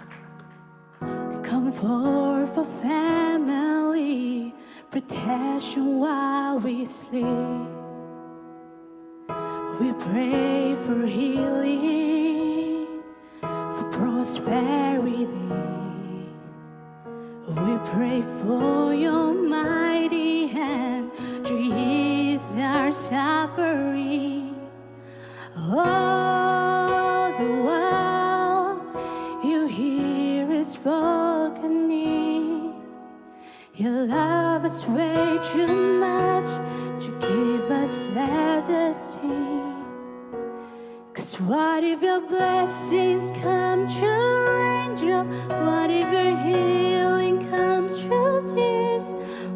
Comfort for family, protection while we sleep. We pray for healing, for prosperity. We pray for your mighty hand to ease our suffering. All the while, you hear us broken in. You love us way too much to give us less esteem. 'Cause what if your blessings come through raindrop? What if your healing comes through tears?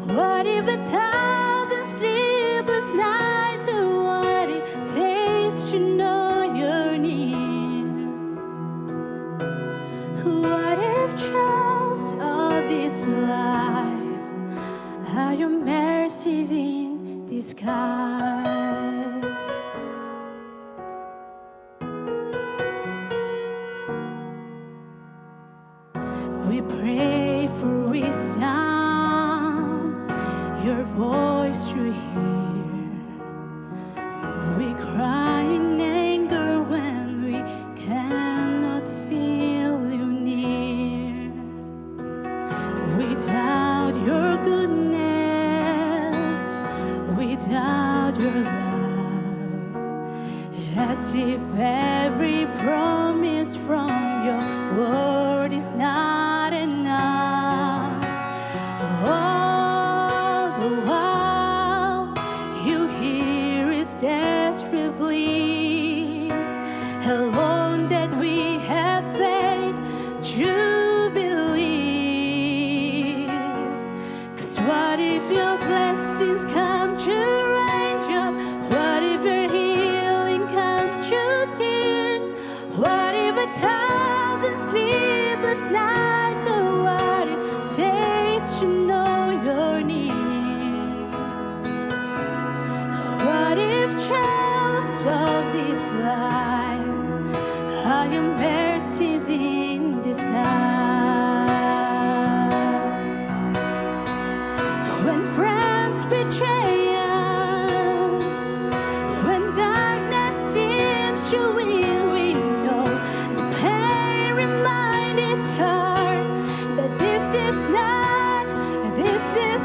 What if a thousand sleepless nights are what it takes to know your need? What if trials of this life are your mercies in disguise? We pray for wisdom, your voice to hear. We cry in anger when we cannot feel you near. Without your goodness, without your love, as if every promise from your word is not enough. All the while, you hear us desperately, alone that we have faith to believe. 'Cause what if your blessings come to raindrop? What if your healing comes through tears? What if a thousand sleepless nights are what it takes to know your need? What if trials of this life are your mercies in disguise? When friends betray us,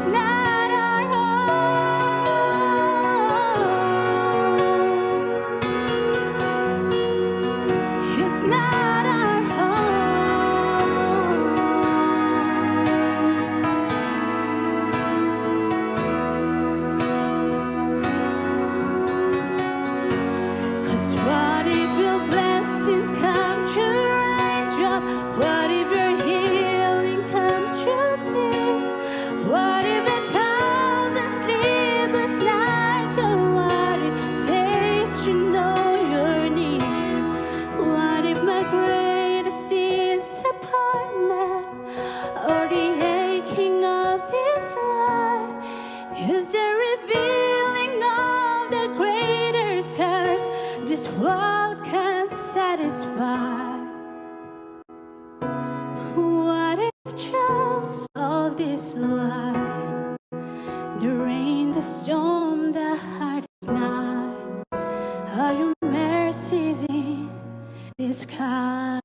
not our home. It's not our home. 'Cause what if your blessings come through raindrop? What if your healing comes through tears? What if a thousand sleepless nights? Oh, what it takes to know you're near? What if my greatest disappointment or the aching of this life is the revealing of the greatest hurts this world can satisfy? What if just of this life, the rain, the storm, the hardest night, are your mercies in disguise?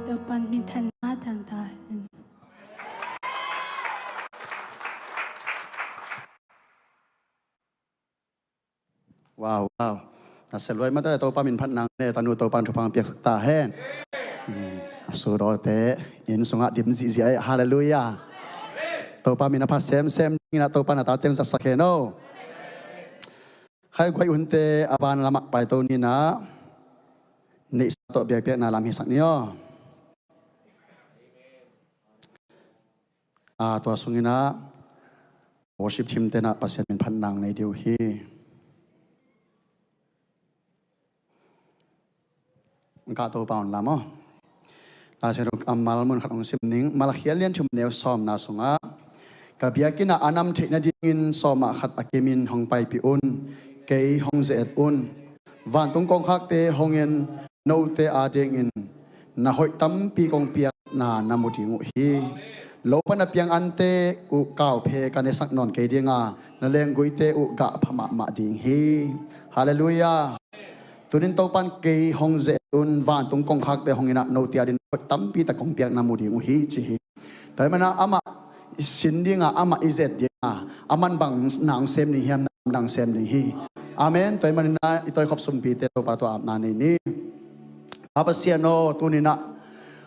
ตัวปันมีทันมาต่างตาเห็น Wow, wow. Na sia luai mah ta, Topa min phat nang ne, tanu Topa thupha piaksak ta hen. Hmm, a sudawte inn sungah dim zihziah e, halleluiah. Topa min a pha semsem dingin ah Topa na tate hong zatsak hen aw. Khai guai unte a ban lamah paito ni nah, neihsa tawh biakpiakna lam hisak ni aw. A, tua sungin ah worship team te nah Pasian min phat nang nei ding uh hi. Ka Topa hong lam aw. Lai Siangtho kammal mun khat hong sim ning. Malakhi a lian thum neu sawmna sungah, ka biakinn ah a nam theih nadingin sawmah khat a kimin hong paipih un, kei hong ze-et un. Vantung kongkhakte hong en, note adingin na hoih tampi kong piakna na mu ding uh hi. Lo pan a piang ante uh kauphe ka nesak nawn kei ding a, na lengguite uh gah pha mahmah ding hi. Halleluiah. Tunin Topan kei hong ze-et un, vantung kongkhakte hong en ah, note adingin hoih tampi tak kong piakna mu ding uh hi, ci hi. Tua ahih manin ah amah i sin ding a, amah i ze-et ding a, aman bang na hong sem ding hiam, na bang na hong sem ding hi. Amen. Tua ahih manin ah i tawikhop sumpite Topa tawh apna nei ni. Pa Pasian aw, tunin ah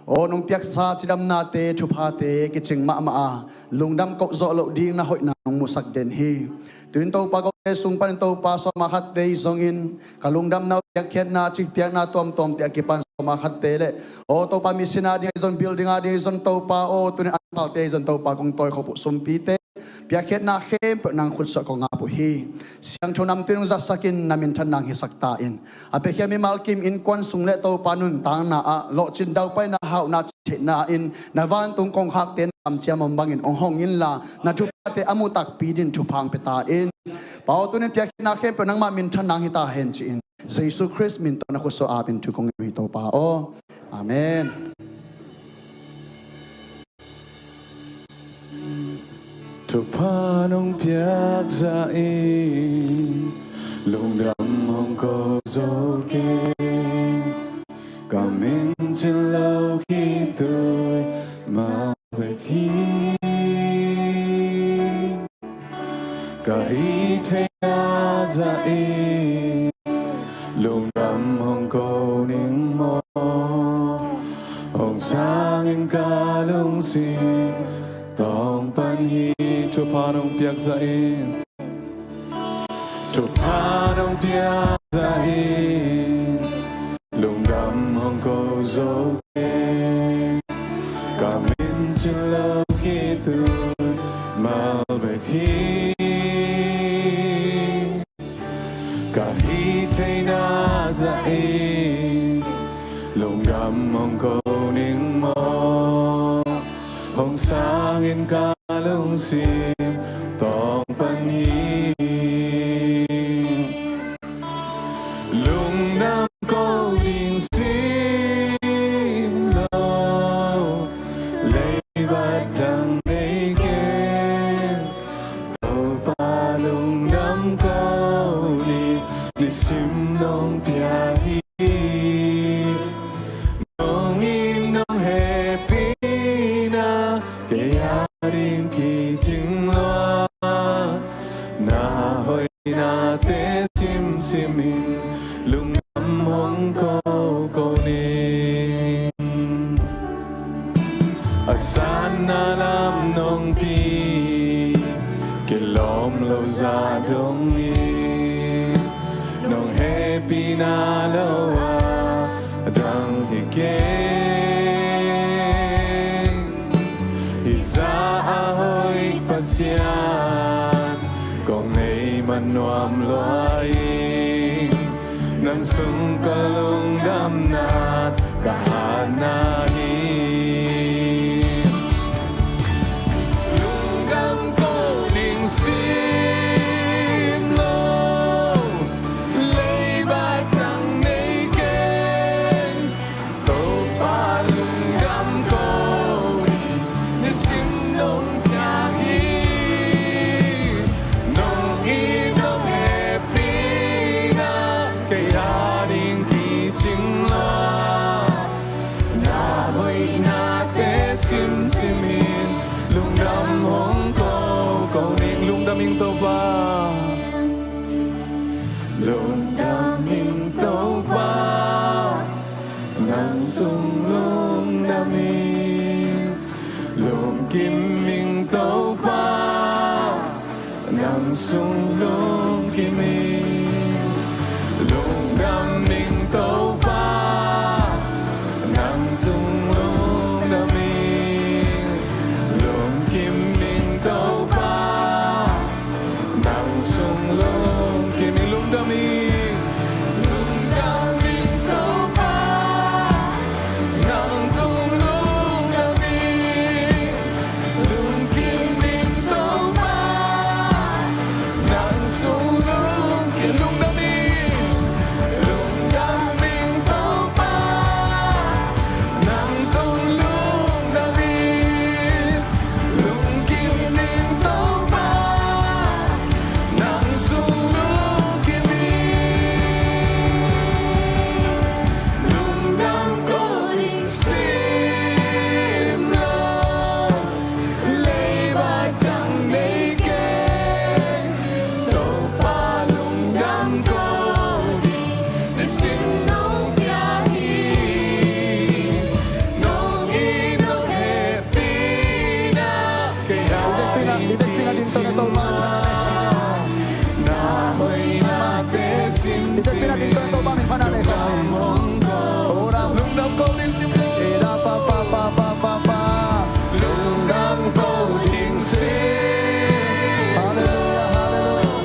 aw, nong piaksa cidamnate, thuphate kicing mahmah a, lungdam koh zawh loh ding na hoihna nong musak den hi. Tunin Topa, kote sung panin Topa sawmah khatte i zongin, ka lungdamna uh, piakkhiatna, cikpiakna tuamtuamte a kipan sawmah khatte le aw Topa, mission a ding a i zon, building a ding a i zon Topa aw, tunin a palte a i zon Topa kong tawikhop uh sumpite, piakkhiatna khempeuh nang khutsuah kong ap uh hi. Siangtho namtui in hong zatsak in, na minthan nang hisak ta in. A piakhia mimal kim, innkuan sung le Topa nuntakna ah lawhcin daupaina, hauhna, cih theihna in na vantung kongkhakte na kamciam om bangin hong hong inla, na thuphate a mu takpi dingin thupha hong pia ta in. Pa aw, tunin piakkhiatna khempeuh nangmah minthan nang hi ta hen ci-in, Jesu Khrist min tawh na khutsuah ap in thu kong ngen uh hi Topa aw. Amen. Thupha nong piak zah in lungdam hong ko zo keng. Ka min cin lo khitui mah bek hi. Ka hih theihna zah in lungdam hong ko ning maw? Hong sang in ka lungsim tawng pan hi. Thupha nong piak zah in, thupha nong piak zah in lungdam hong ko zo keng. Ka min cin lo khitui mah bek hi. Ka hih theihna zah in lungdam hong ko ning maw? Hong sang in ka lungsim tawng pan hi. Lungdam ko ding sim lo, leibat dang nei keng. nate simsim in lungdam hong ko ko ning. A sanna lam nong pi kilawm lo zah dong in, nong hehpihna lo a dang hi keng. Hih zah a hoih Pasian kong nei man nuam lua in, nang sung ka lungdamna ka hatna hi. Lungdam ko ding sim lo, leiba tang nei keng. Topa lungdam ko ding nisim dong piang hi. Nong it nong hehpihna kei a ding kicing lo, na hoihnate simsim in lungdam hong ko ko ning. Lungdam ing Topa. Lungdam ing Topa, nang tung lungdam ing. Lungkim ing Topa, nang sung lungkim ing. Lungdam ing Topa, nang tung lungdam ing. Lungkim ing Topa, nang sung lungkim ing. Lungdam ing. Lungdam ing Topa, nang tung lungdam ing. Lungkim ing Topa, nang sung lungkim. Lungdam ing. Lungdam ing Topa, nang tung lungdam ing. Lungkim ing Topa, nang sung lungkim ing. Lungdam ko ding sim lo, leiba tang nei keng. Topa lungdam ko ding nisim dong piang hi. Nong it nong hehpihna kei a ding, i vekpi in a ding tawh na Topa min phat na le. Na hoihnate simsim in lungdam hong ko. Lungdam ko ding sim lo. Lungdam ko ding sim. Halleluia, halleluia.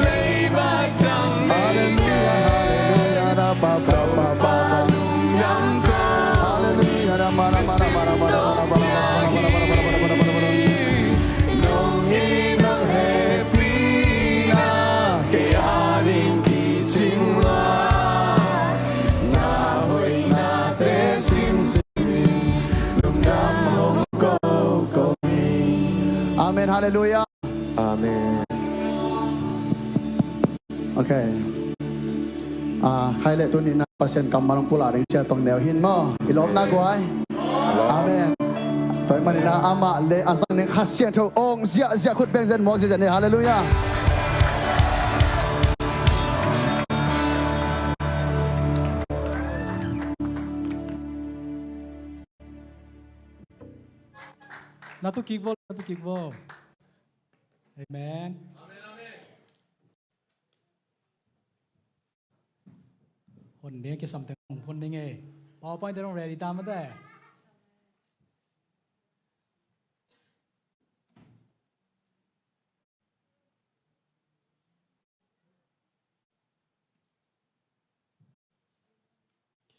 Leiba tang nei keng. Halleluia, halleluia. Topa lungdam ko. Halleluia. Nong it nong hehpihna kei a ding kicing lo, na hoihnate simsim in lungdam hong ko ko ning. Amen. Halleluia. Amen. Ok. Ah, khai le tuni na Pasian kammal hong pulak ding cia tong neu hin maw. I lawpna guai. Amen. Tua ahih manin ah amah le a zang ding Kha Siangtho awng ziahziah, khut beng zen, muak ziahziah ni. Halleluia. Na tu kik vo, na tu kik vo. Amen. Hon ding, kisam teng hon ding e. PowerPoint te dong ready ta mate.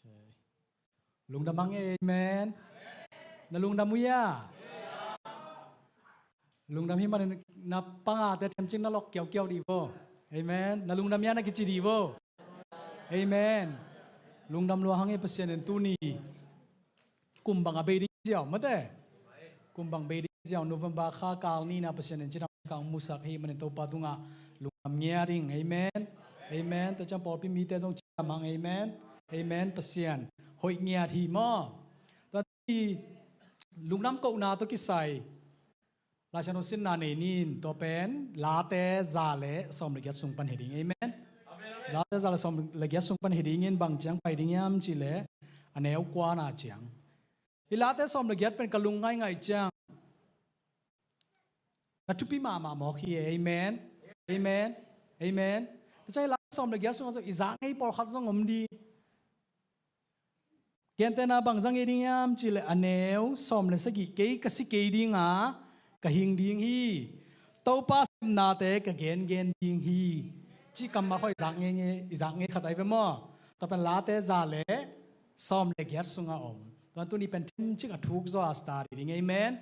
Ok. Lungdam hang e, amen. Na lungdam uh hia? Lungdam hi manin na pangate themcin na lok kiaukiau dih vo. Amen. Na lungdam hia na kici dih vo. Amen. Lungdam lua hang e, Pasian in tuni kum bang a bei ding ziau mate. Kum bang bei ding ziau, November kha kal nihna Pasian in cidam kang musak hi manin Topa tungah lungdam ngiat ding. Amen. Amen. Tua ciang pawlpi mite zong cidam hang. Amen. Amen. Pasian hoih ngiat hi maw. Tua i lungdam kohna tawh kisai Laisiangtho sinna nei ni in, tua pen Late za le sawm le giat sung pan hi ding. Amen. Late za le sawm le giat sung pan hi dingin bang ciang pai ding hiam cih leh a neu kuana ciang. Hih Late sawm le giat pen ka lungngaih ngaih ciang na thupi mahmah mawk hi. Amen. Amen. Amen. Tua ciang hih Late sawm le giat sungah zong i zak ngei pawlkhat zong om ding. Gentehna bang zang hi ding hiam cih leh a neu sawm le sagih, kei ka si kei ding a, ka hing ding hi. Topa sepnate ka gengen ding hi, cih kammal khawng i zak ngei ngei, i zak ngei khat ahi ve maw? Tua pen Late za le sawm le giat sungah om. Tua tuni pen themcik a thuk zaw a study ding. Amen.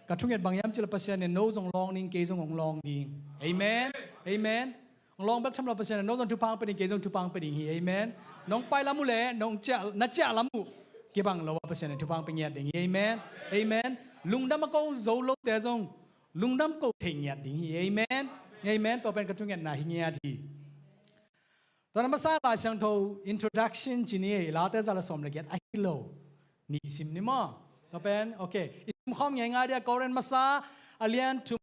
Ka thunget bang hiam cih leh Pasian in no zong lawng ding, kei zong hong lawng ding. Amen. Amen. Hong lawng bek tham lo, Pasian in no zong thupha hong pia ding, kei zong thupha hong pia ding hi. Amen. Nong pai lam uh leh nong ciah, na ciah lam uh kibang lo a, Pasian in thupha hong pia ngiat ding hi. Amen. Amen. Lungdam a ko zo lote zong lungdam ko thei ngiat ding hi. Amen. Amen. Tua pen ka thungetna hi ngiat hi. Tua na masa Laisiangtho introduction ci ni ei, Late za le sawm le giat ahi lo. Nih sim ni maw? Tua pen, okay. I sim khawm ngeingai dia, Korin masa a lian thum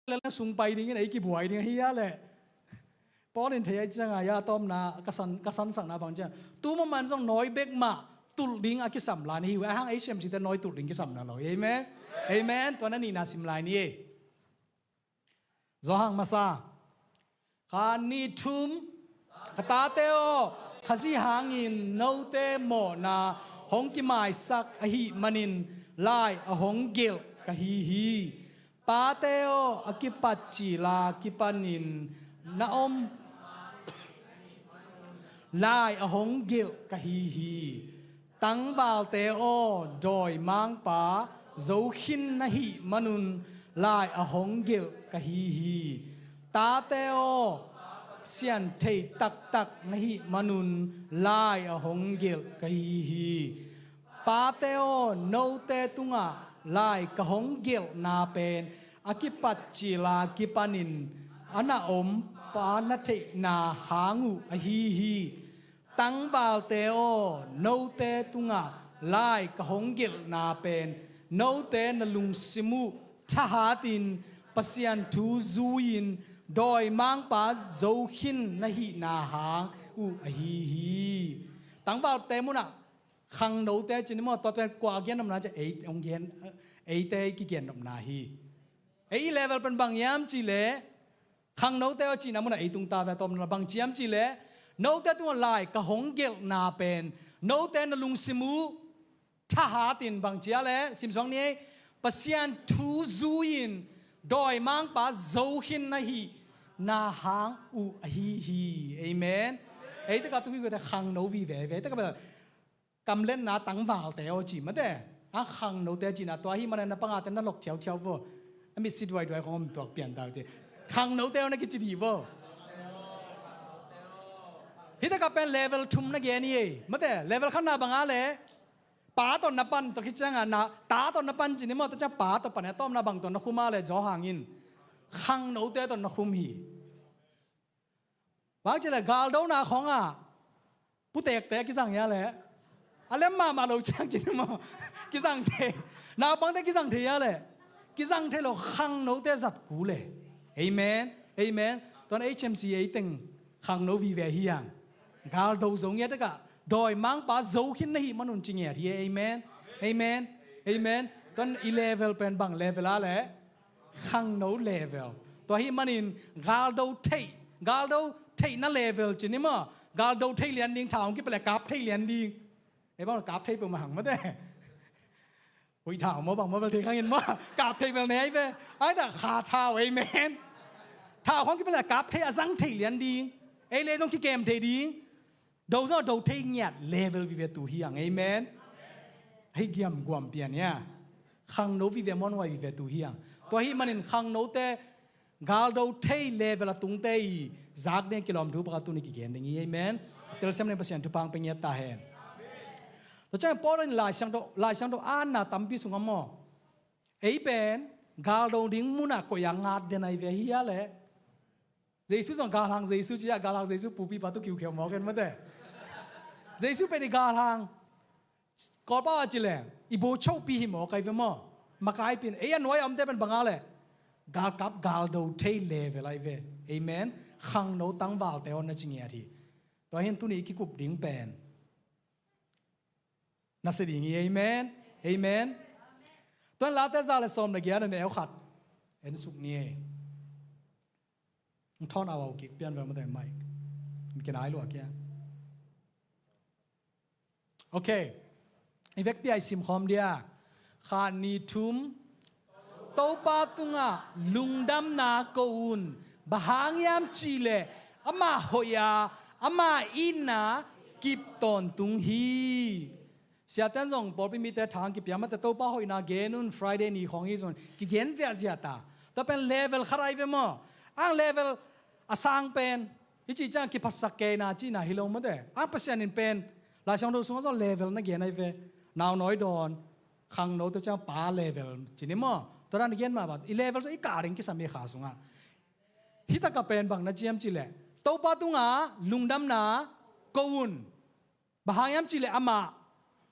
le sung pai dingin ei kibuai ding ahi a leh. Paul in thei a, i ciangah a tawpna ka san, ka sansakna bang ciang, tu moman zong nawi bek mah tulh ding a kisam lai na hi uh. Ahang ei siamsite nawi tulh ding kisam na lo. Amen. Amen. Tua na nihna sim lai ni ei. Johan masa. Kha nih thum. Ka tate aw, Khazih hangin note mawhna hong kimaisak ahih manin lai a hong gelh ka hi hi. Pate aw, a kipat cil a kipanin na om lai a hong gelh ka hi hi. Tangvalte aw, dawimangpa zo khin na hih manun lai a hong gelh ka hi hi. Tate aw, Pasian thei taktak na hih manun lai a hong gelh ka hi hi. Pate aw, note tungah lai ka hong gelhna pen a kipat cil a kipanin a na om pa na theihna hang uh ahi hi. Tangvalte aw, note tungah lai ka hong gelhna pen note na lungsim uh thahatin Pasian thu zui-in dawimangpa zo khin na hihna hang uh ahi hi. Tangvalte munah khangnote ci ni maw, tua pen kua a gennopna ci ei hong gen, eite i kigennopna hi. Ei i level pen bang hiam cih leh khangnote aw cihna munah ei tung ta ve, a tawpna bang ci hiam cih leh note tungah lai ka hong gelhna pen note na lungsim uh thahatin bang ci a leh, sim suak ni ei, Pasian thu zui-in dawimangpa zo khin na hihna hang uh ahi hi. Amen. Ei takah tu hi kote khangno vive ve takah bel kamletna tangvalte aw ci mate. A khangnote cihna tua hi mana na pangate na lok thiauthiau vo. A mitsi duaiduai khong om tuak pian tau ci. Khangnote aw na kici dih vo. Hih takah pen level thum na gen hi ei. Mate, level khatna bang a leh pa tawh na pan, tua khit ciangah na ta tawh na pan ci ni maw, tua ciang pa tawh pan, a tawpna bang tawh na khum a leh Johan in khangnote tawh na khum hi. Bang ci leh galdona khawngah putekte kizang hi a leh a lem mahmah lo ciang ci ni maw, kizang thei. Naupangte kizang thei hi a leh kizang thei lo, khangnote zat kul e. Amen. Amen. Tuan H M C ei teng khangno vive hi hang. Galdo zo ngiat takah dawimangpa zo khin na hih manun ci ngiat hi. Amen. Amen. Amen. Tuan i level pen bang level a leh Khangno level. Tua ahih manin galdo theih, galdo theihna level ci ni maw. Galdo thei lian ding, tha hong kipia leh kap thei lian ding. Ei bang kap thei peuhmah hang mate. Ui, tha maw bang maw bel thei khang in maw. Kap thei bel nei ve. Ai ta kha tha, amen. Tha hong kipia leh kap thei, a zang thei lian ding. Ei leh zong kikem thei ding. Do zong do thei ngiat level vive tu hi hang, amen. Hei giam guam pian ia. Khangno vive muanhuai vive tu hi hang. Tua ahih manin khangnote galdo thei level a tungte i zak ding kilawm thu pakhat tuni kigen ding hi, amen. Telsiam ding Pasian thupha hong pia ngiat ta hen. Tua ciang Paul in Lai Siangtho, Lai Siangtho anna tampi sungah maw, ei pen galdo ding munah koih a ngat den ahi ve hi a leh. Jesu zong galhang Jesu ci a, galhang Jesu pupi pa tu kiukheu mawk en mate. Jesu pen i galhang. Kawlpau a ci leng i bo chopi hi mawk ahi ve maw. Makaipi in ei a nuai a omte pen bang a leh, galkap galdo thei level ahi ve. Amen. Khangno tangvalte hong na ci ngiat hi. Tua hi in tuni i kikup ding pen na si ding hi, amen. Amen. Tua in Late za le sawm le giat a neu khat en suk ni ei. Hong thawn au au kik pian ve mate, mic kinai lua kia. Ok. I vekpi a i sim khawm dia. Khat, nih, thum. Topa tungah lungdamna ko un. Bang hang hiam cih leh amah hoih a, ama itna kip tawntung hi. Siate in zong pawlpi mite tha hong kipia mate, Topa hoihna gen un, Friday ni khawng hi zong kigen ziahziah ta. Tua pen level khat ahi ve maw. Ang level a sang pen i cih ciang kiphatsak keina cihna hi lo mate. Ang Pasian in pen Lai Siangtho sungah zong level na gen ahi ve. Naunawi dawn, khangnote ciang pa level ci ni maw. Tua dan i gen mah bang i level zong i kah ding kisam hi kha sungah. Hih takah pen bang na ci hiam cih leh, Topa tungah lungdamna ko un. Bang hang hiam cih leh amah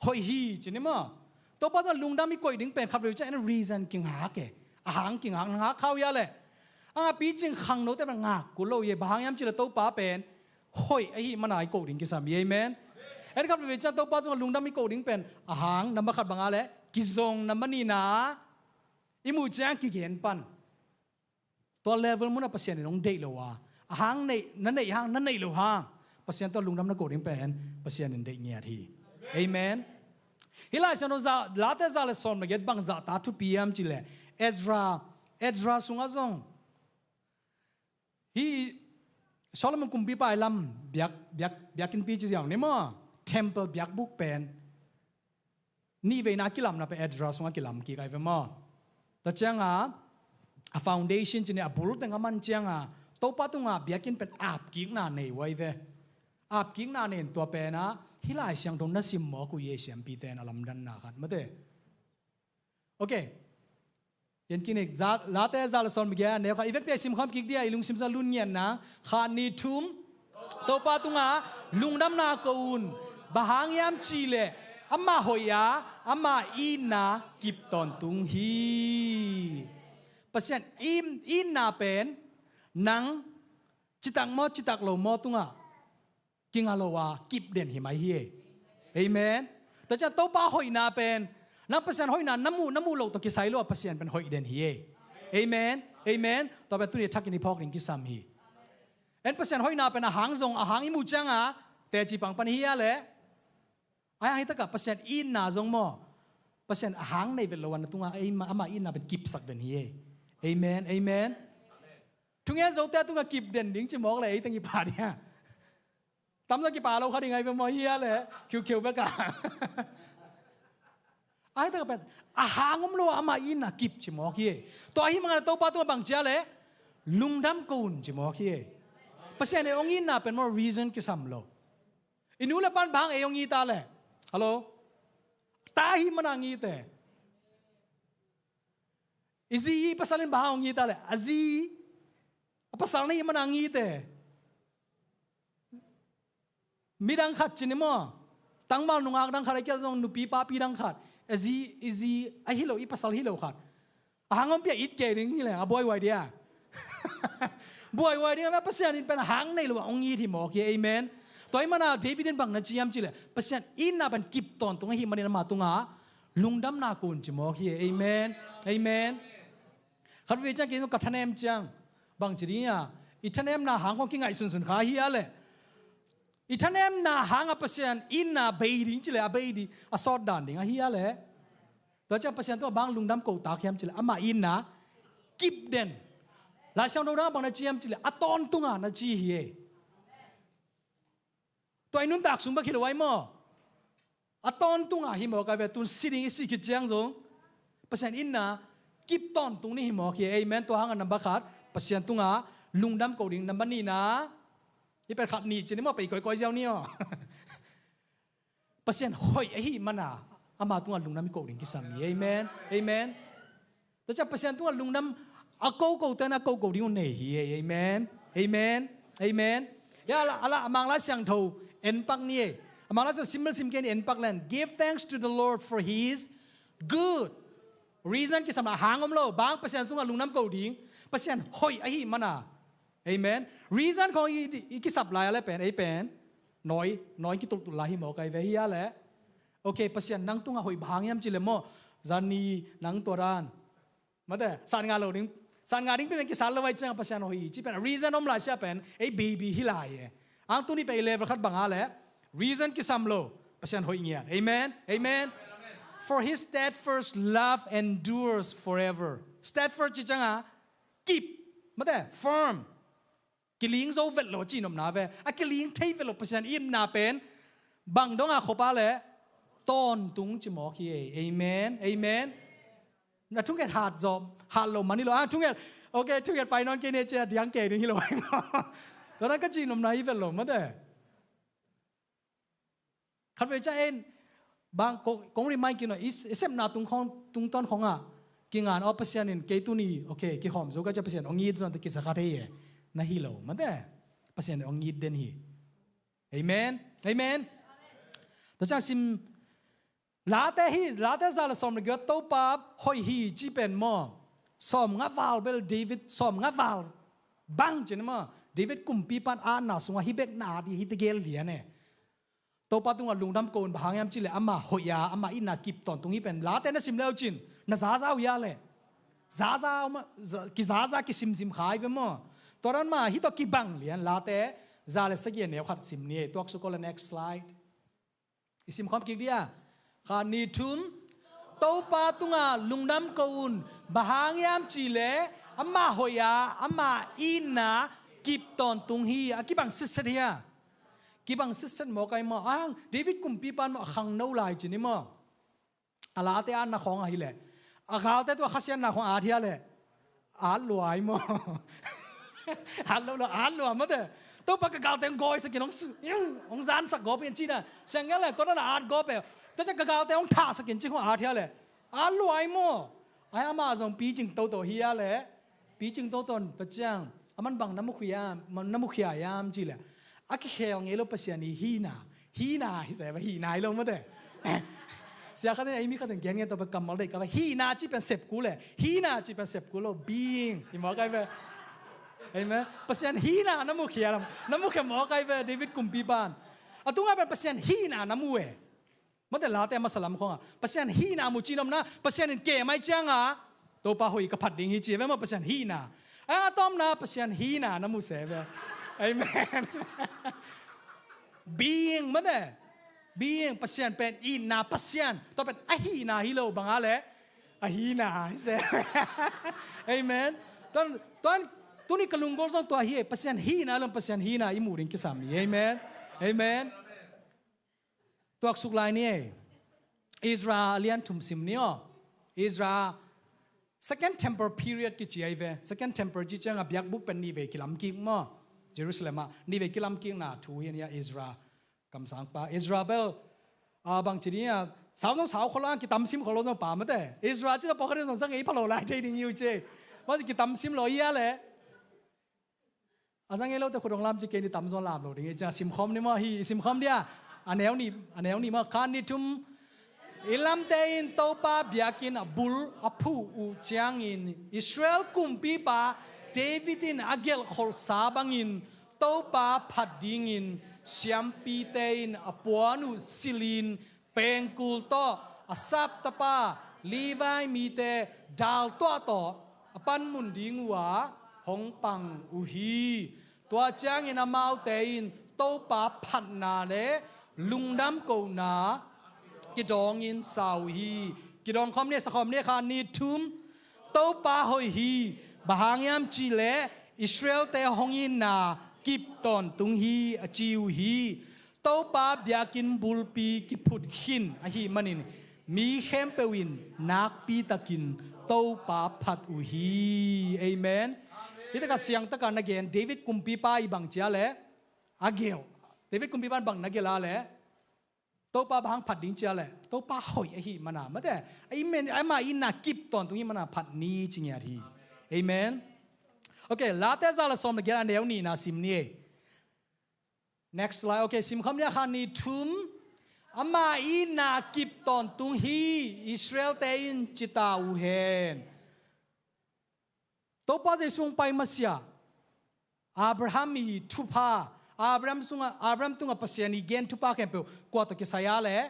hoih hi ci ni maw. Topa tungah lungdam i koih ding pen khat vei ciang en reason kingak e. A hang kingak, na ngak kha uh hia leh. Ang a picing khangnote pen ngak kul lo hi e. Bang hang hiam cih leh Topa pen hoih ahih mana i koh ding kisam hi, amen. En khat vei ciang Topa tungah lungdam i koh ding pen a hang, number khat bang a leh, kizong, number nihna i muh ciang kigen pan. Tua level munah Pasian in hong deih lo a, a hang neih, na neih hang, na neih lo hang, Pasian tungah lungdam na koh ding pen Pasian in deih ngiat hi. Amen. Hih Lai Siangtho za, Late za le sawm le giat bang zahta thupi hiam cih leh, Ezra, Ezra sungah zong, hih Solomon kumpipa i lam biak, biak, biakinnpi ci ziau ni maw, temple biakbuk pen nih veina kilamna pen Ezra sungah kilam kik ahi ve maw. Tua ciangah a foundation ci ni, a bul teng a man ciangah Topa tungah biakinn pen apkikna nei uh ahi ve. Apkikna nei in tua penah hih Lai Siangtho na sim mawk uh hi ei, siampite in a lamdanna khat mate. Ok. Yan kinik, za, Late za le sawm le giat a neu khat, i vekpi a i sim khawm kik dia, i lungsim sungah lun ngiatna. Khat, nih, thum. Topa tungah lungdamna ko un. Bang hang hiam cih leh amah hoih a, ama itna kip tawntung hi. Pasian it, itna pen nang citak maw, citak lo maw tungah kinga lo a kip den hi mai hi e. Amen. Tua ciang Topa hoihna pen, nang Pasian hoihna na muh, na muh loh tawh kisai lo a Pasian pen hoih den hi e. Amen. Amen. Tua pen tuni thakin i phawk ding kisam hi. En Pasian hoihna pen a hang zong, a hang i muh ciangah teci pang pan hi a leh. A hang hi takah Pasian itna zong maw, Pasian a hang nei vet lo a na tungah ei ma, ama itna pen kipsak den hi e. Amen. Amen. Thungen zote a tungah kip den ding ci mawk leh ei teng i pha dia. Tamzaw kipa lo kha ding ahi ve maw hi a leh, khiukheu bek a. Ahi takah pen a hang om lo a ama itna kip ci mawk hi e. Tua ahih manin Topa tungah bang ci a leh, lungdam ko un ci mawk hi e. Pasian in hong itna pen maw reason kisam lo. I nu le pan bang hang ei hong it a leh, hello, ta ahih mana hong it e. I zi i pasal in bang hang hong it a leh, a zi a pasal na ahih mana hong it e. Midang khat ci ni maw, tangval nungak dang khat, a kia zong nupi papi dang khat, a zi, i zi a hi lo, i pasal hi lo khat, a hang hong pia it kei ding hi leh a buaihuai dia. Buaihuai ding a, Pasian in pen a hang nei lo a hong it hi mawk hi. Amen. Tua ahih mana David in bang na ci hiam cih leh, Pasian itna pen kip tawntung ahih manin ama tungah lungdamna ko un ci mawk hi. Amen. Amen. Khatvei ciang kei zong ka thanem ciang, bang ci ding a, i thanemna hang khong kingaih sunsun kha hi a leh, i thanemna hang a Pasian itna bei ding ci leh a bei ding, a sawt dan ding ahi a leh. Tua ciang Pasian tungah bang lungdam kohtak hiam ci leh, ama itna kip den. Lai Siangtho dang bang na ci hiam ci leh, a tawntunga na ci hi ei. Tua i nuntak sung bek hi lo ai maw? A tawntunga hi mawk ai ve, tun si ding i si khit ciang zong Pasian itna kip tawntung ni hi mawk hi. Amen. Tua hangah number khat Pasian tunga lungdam ko ding, number nihna, i pen khat nih ci ni maw, pei koikoi ziau ni aw. Pasian hoih ahi mana ama tunga lungdam i ko ding kisam hi. Amen. Amen. Tua ciang Pasian tungah lungdam a koko ten a koko ding uh nei hi. Amen. Amen. Amen. Ya, a la, a la, a Mang Lai Siangtho en pak ni ei. A Mang Lai Siangtho simple sim kei ni, en pak len. Give thanks to the Lord, for he is good. Reason kisam a hang om lo. Bang Pasian tungah lungdam ko ding. Pasian hoih ahi mana. Amen. Reason khong i, i kisap lai a le pen, ei pen. Noi, noi kitultul lai hi mawk ai ve hi a le. Ok, Pasian nang tungah hoih bang hang hiam ci le maw. Zani nang tua dan. Mate, san nga lo ding, san nga ding pen kisat lo ai ciang Pasian hoih ci pen. Reason om lai sia pen, ei baby hi lai e. Ang tuni pen i level khat bang a le. Reason kisam lo, Pasian hoih ngiat. Amen. Amen. For his steadfast love endures forever. Steadfast ci ciang a, kip. Mate, firm. Kiling zo vet lo ci nopna ve. A kiling thei vet lo Pasian itna pen. Bang dong a khop a le. Tawntung ci mawk hi ei. Amen. Amen. Na thunget hat zom. Hat lo mani lo. Ah, thunget. Ok, thunget pai nawn kei ne cia diang kei ding hi lo. Tua na ka ci nopna hi vet lo. Mate. Khatvei ciang en, bang ko, kong remind kik no, i, i sepna tung khong, tungtawn khong ah, kingan aw Pasian in kei tuni, ok, kihawm zo ka ciang Pasian ong it zong te kisa kha thei e. Na hi lo, mate. Pasian ong it den hi. Amen. Amen. Tua ciang sim, Late hi, Late za le sawm le giat Topa hoih hi ci pen maw. Sawm nga val bel David, sawm nga val bang ci ni maw. David kumpipan atna sungah hi bek na at hi, hi tegel lian e. Topa tungah lungdam ko un bang hang hiam ci le ama hoih a, ama itna kip tawntung hi pen. Late na sim leu cin, na zaza uh hia le. Zaza, ma, za, kizaza kisimsim khai ve maw. Tua dan ma, hi tawh kibang lian, Late, za le sagih a neu khat sim ni, tuak suk ko le next slide. I simkhawm kik dia. Khat nih thum. Topa tungah lungdam ko un, bang hang hiam ci le, ama hoih a, ama itna, kip tawntung hi, a kibang sitset hi a. Kibang sitset mawk ai maw, ang, David kumpipan maw, a khangno lai ci ni maw. A Late atna khawng ahi le. A galte tua khasiatna khawng at hia le. At lua ai maw. At lo lo, at lua mate. Topa ka galte hong gawi sakin hong su-, hong zan sak gawp in cina. Siang ngal le, tua na at gawp e. Tua ciang ka galte hong thah sakin ci hong at hia le. At lua ai maw. Ai ama zong picing toto hia le. Picing toto ta ciang. Aman bang na mukhia, na mukhia yam ci le. A kikhel ngei lo Pasian i hina. Hina, hi sa, hina hi lo mate. Sia khatin, ei mi khatin gen ngen tawh pe kammal dei ka ba. Hina ci pen sep kul e. Hina ci pen sep kul lo. Being. Hi mawk ai ve. Amen. Pasian hina na mukhia lam. Na mukhia mawk ai ve. David kumpipan. A tunga pen Pasian hina na mu e. Mate Late a masa lam khawng a. Pasian hina mu ci nopna. Pasian in ke mai ciang a. Topa hoih ka phat ding hi ci ve maw Pasian hina. A tawmna Pasian hina na mu se ve. Amen. Being mate. Being Pasian pen itna Pasian. Tua pen a hina hi lo bang a le. A hina hi se. Amen. Tuan, tuan, tuni ka lunggol zong tua hi e. Pasian hina lo Pasian hina i mu ding kisam hi. Amen. Amen. Tuak suk lai ni ei. Ezra a lian thum sim ni aw. Ezra Second Temple period kici ai ve. Second Temple ci ciang a biakbuk pen nih vei kilam kik maw. Jerusalem ah nih vei kilam kikna thu hi a ni a Ezra. Kamsangpa Ezra bel a bang ci ni a sau zong sau khol ang kitam sim khol lo zong pa mate. Ezra ci ta pawh kha ding zong zang ei pha lo lai thei ding hi uh ci. Maw ci kitam sim lo hi a le. A zang ei lote khut hong lam ci kei ni tam zaw lam lo ding ei cia simkhawm ni maw hi simkhawm dia. A neu nih, a neu nih maw khan ni thum. I lamte in Topa biakinn a bul a phuh uh ciangin Israel kumpipa David in a gelhkholhsa bangin Topa phat dingin siampite in a puan uh silhin pengkul tawh Asaf tapa Levi mite dal tuah tawh a panmun ding uh ah hong pang uh hi. Tua ciangin amaute in Topa phatna le lungdam kohna kidawngin sa uh hi. Kidawng khawm ni, sa khawm ni, khat, nih, thum. Topa hoih hi, bang hang hiam cih leh Israelte hong itna kip tawntung hi, a ci uh hi. Topa biakinn bulpi kiphut khin ahih manin mi khempeuh in nakpitakin Topa phat uh hi. Amen. Hih takah siangtaka na gen, David kumpipa i bang ci a leh a gelh. David kumpipa in bang na gelh a leh, Topa bang hang phat ding ci a leh, Topa hoih ahih mana, mate, amen, ama itna kip tawntung ahih mana phat ni ci ngiat hi. Amen. Ok, Late za le sawm le giat, a neu nihna sim ni. Next slide. Ok, sim khawm ni, khat, nih, thum. Ama itna kip tawntung hi, Israelte in ci ta uh hen. Topa Jesu hong pai masiah Abraham i thupha, Abraham sungah, Abraham tungah Pasian i gen thupha khempeuh kua tawh kisai a leh?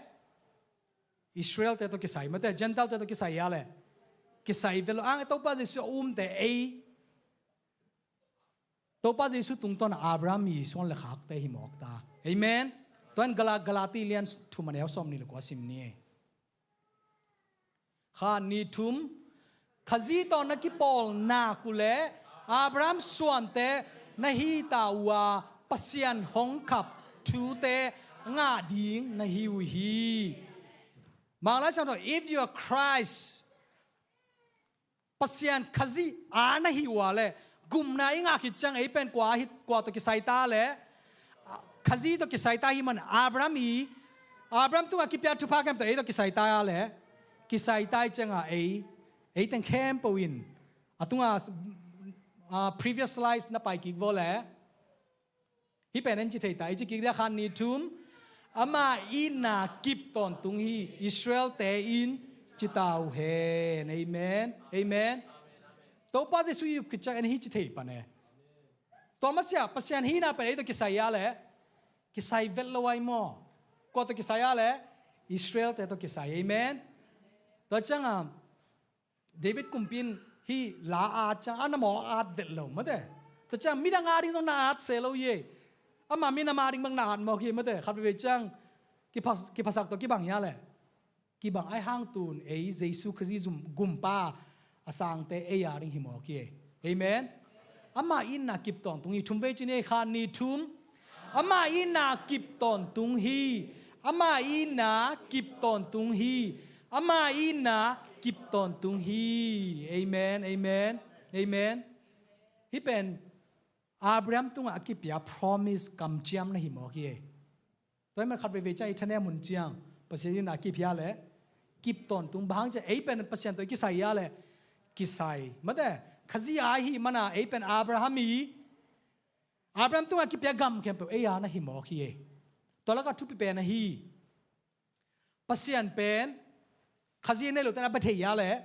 Israelte tawh kisai, mate, Gentilte tawh kisai a leh? Kisai vet lo. Ang Topa Jesu a umte ei, Topa Jesu tungtawn Abraham i suan le khakte hi mawk ta. Amen. Tua in Gala-, Galati lian thum, a neu sawm nih le kua sim ni. Khat, nih, thum. Khazih tawh na kipawl nak uh leh Abraham suante na hi ta uh a, Pasian hong khap thute ngah ding na hi uh hi. Manglai Siangtho, if you are Christ, Pasian Khazih a na hi uh a leh, gupna i ngah khit ciang ei pen kua hi, kua tawh kisai ta leh? Khazih tawh kisai ta hi man, Abraham i, Abraham tungah kipia thupha khempeuh ei tawh kisai ta a leh? Kisai ta hi ciangah ei, ei teng khempeuh in, a tungah, ah, previous slides na pai kik vua leh, hih pen en ci thei ta, i ci kik dia, khat, nih, thum. Ama itna kip tawntung hi, Israelte in ci ta uh hen. Amen. Amen. Topa Jesu i up khit ciang en hi ci thei pan e. Tua masiah Pasian hihna pen ei tawh kisai a leh? Kisai vet lo ai maw. Kua tawh kisai a leh? Israelte tawh kisai. Amen. Tua ciangah David kumpi in hih la a at ciang, a na mawk at vet lo, mate. Tua ciang midang a ding zong na at se lo hi. Ama minam a ding bang na at mawk hi, mate. Khat veivei ciang kipha-, kiphasak tawh kibang hi a leh? Kibang ai hang tun ei Jesu Khazih zum gumpa a sangte ei a ding hi mawk hi. Amen. Ama itna kip tawntung hi. Thum vei ci ni, khat, nih, thum. Ama itna kip tawntung hi. Ama itna kip tawntung hi. Ama itna kip tawntung hi. Amen, amen, amen. Hih pen Abraham tungah a kipia promise kamciam na hi mawk hi. Tua hi man khat veivei ciang i thanem hun ciang Pasian itna kip hi a leh? Kip tawntung. Bang hang ciang ei pen Pasian tawh i kisai a leh? Kisai, mate. Khazih a ahih mana ei pen Abraham i, Abraham tungah kipia gam khempeuh ei a na hi mawk hi. Tua lakah thupi pen ahi, Pasian pen Khazih nei lote na bia thei a leh?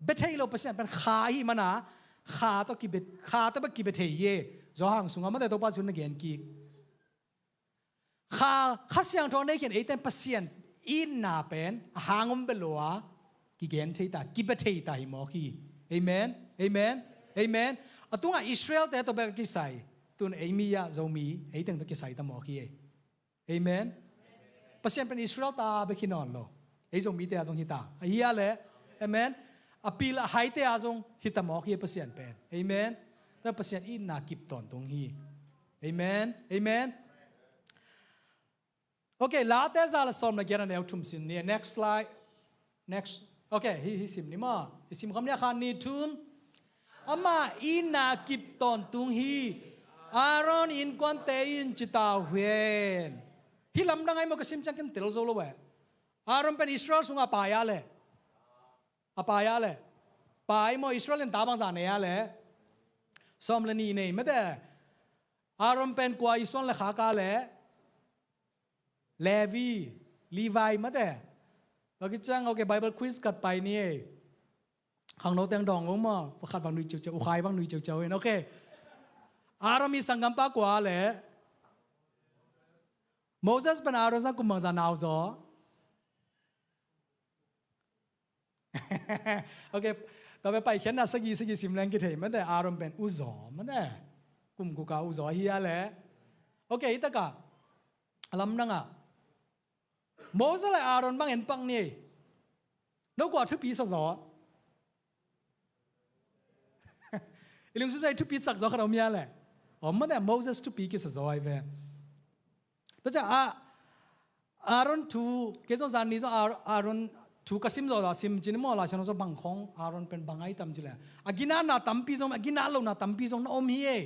Bia thei lo. Pasian pen Kha ahih mana Kha tawh kibia, Kha tawh bia kibia thei hi. Johan sungah, mate, Topa Jesu na gen kik. Kha, Kha Siangtho nei khin ei teng Pasian itna pen a hang om vet lo a, kigen thei ta, kibia thei ta hi mawk hi. Amen. Amen. Amen. A tungah Israelte tawh bek a kisai, tun ei mi ah Zomi ei teng tawh kisai ta mawk hi. Amen. Pasian pen Israel ta bek hi nawn lo. Ei Zomite a zong hi ta. Ahi a leh? Amen. A pil a haite a zong hi ta mawk hi Pasian pen. Amen. Tua Pasian itna kip tawntung hi. Amen. Amen. Ok, Late za le sawm le giat, a neu thum sim ni. Next slide. Next. Ok, hih, hih sim ni maw. I sim khawm ni a, khat, nih, thum. Ama itna kip tawntung hi. Aaron innkuante in ci ta uh hen. Hih lamdang ai maw, ka sim ciang ken tel zo lo eh. Aaron pen Israel sungah a pai a leh? A pai a leh? Pai maw. Israel in ta bangzah nei a leh? Sawm le nih nei, mate. Aaron pen kua i suan le khak a leh? Levi, Levi, mate. Tua khit ciang, ok, Bible quiz khat pai ni ei. Khangno teng dawng ung maw, pakhat bang nui ciauciau, U Khai bang nui ciauciau in, ok. Aaron i sanggampa kua leh? Moses pen Aaron sang kum bangzah nau zaw? Ok, Tua pen Paikhiatna sagih sagih sim leng kithei mate, Aaron pen uzaw mate. Kum guk a uzaw ahi a leh. Ok, hi takah a lamdang ah Moses le Aaron bang en pak ni. No kua thupi sa zaw? I lungsim ah i thupi sak zaw khat om hia leh? Om mate, Moses thupi kisa zaw ahi ve. Tua ciang a Aaron thu, kei zong zan ni zong Aaron thu ka sim zaw zaw sim cin maw, Lai Siangtho zong bang khong Aaron pen bang ai tam ci leh, a ginatna tampi zong, a ginat lohna tampi zong na om hi e.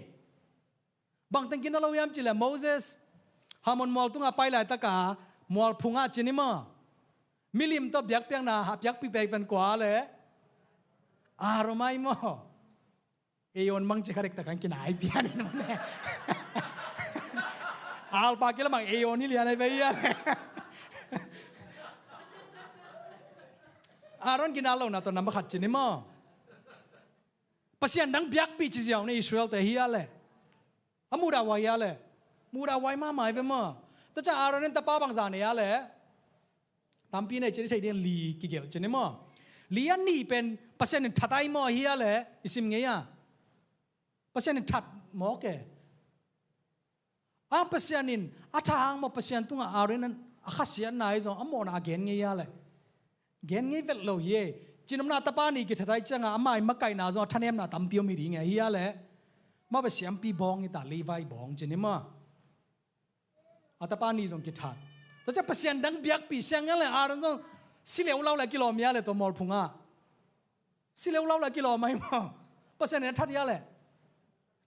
Bang teng ginat lo hiam ci leh, Moses Hermon mual tungah pai laitaka mual phungah cin maw, milim tawh biakpiakna a piakpih pen kua leh? Aaron ahi maw. Aaron mang ci kha dek tak kan kinai pian in mane. Alpa kila mang Aaron hi lian ai ve ia. Aaron ginat lohna tawh number khat cin maw. Pasian dang biakpih ci ziau ni Israel te hi a leh. A mudah huai a leh. Mudah huai mahmah ai ve maw. Tua ciang Aaron in tapa bangzah nei a leh? Tampi nei cin, i theih ding li kigelh cin maw. Li a nih pen Pasian in that ai maw, hi a leh? I sim ngei a. Pasian in that mawk e. A Pasian in a tha hang maw, Pasian tungah Aaron a khasiatna ahi zong a mawhna a gen ngei a leh? Gen ngei vet lo hi e. Cinopna tapa nih kithat ai ciangah amah i makaihna zong a thanemna tampi om hi ding e, hi a leh? Mah beh siampi bawng hi ta, Levi bawng cin maw. A tapa nih zong kithat. Tua ciang Pasian dang biakpih siang a leh, Aaron zong si leulau leh kilawm hi a leh tua mual phungah. Si leulau leh kilawm ai maw. Pasian in a that hi a leh?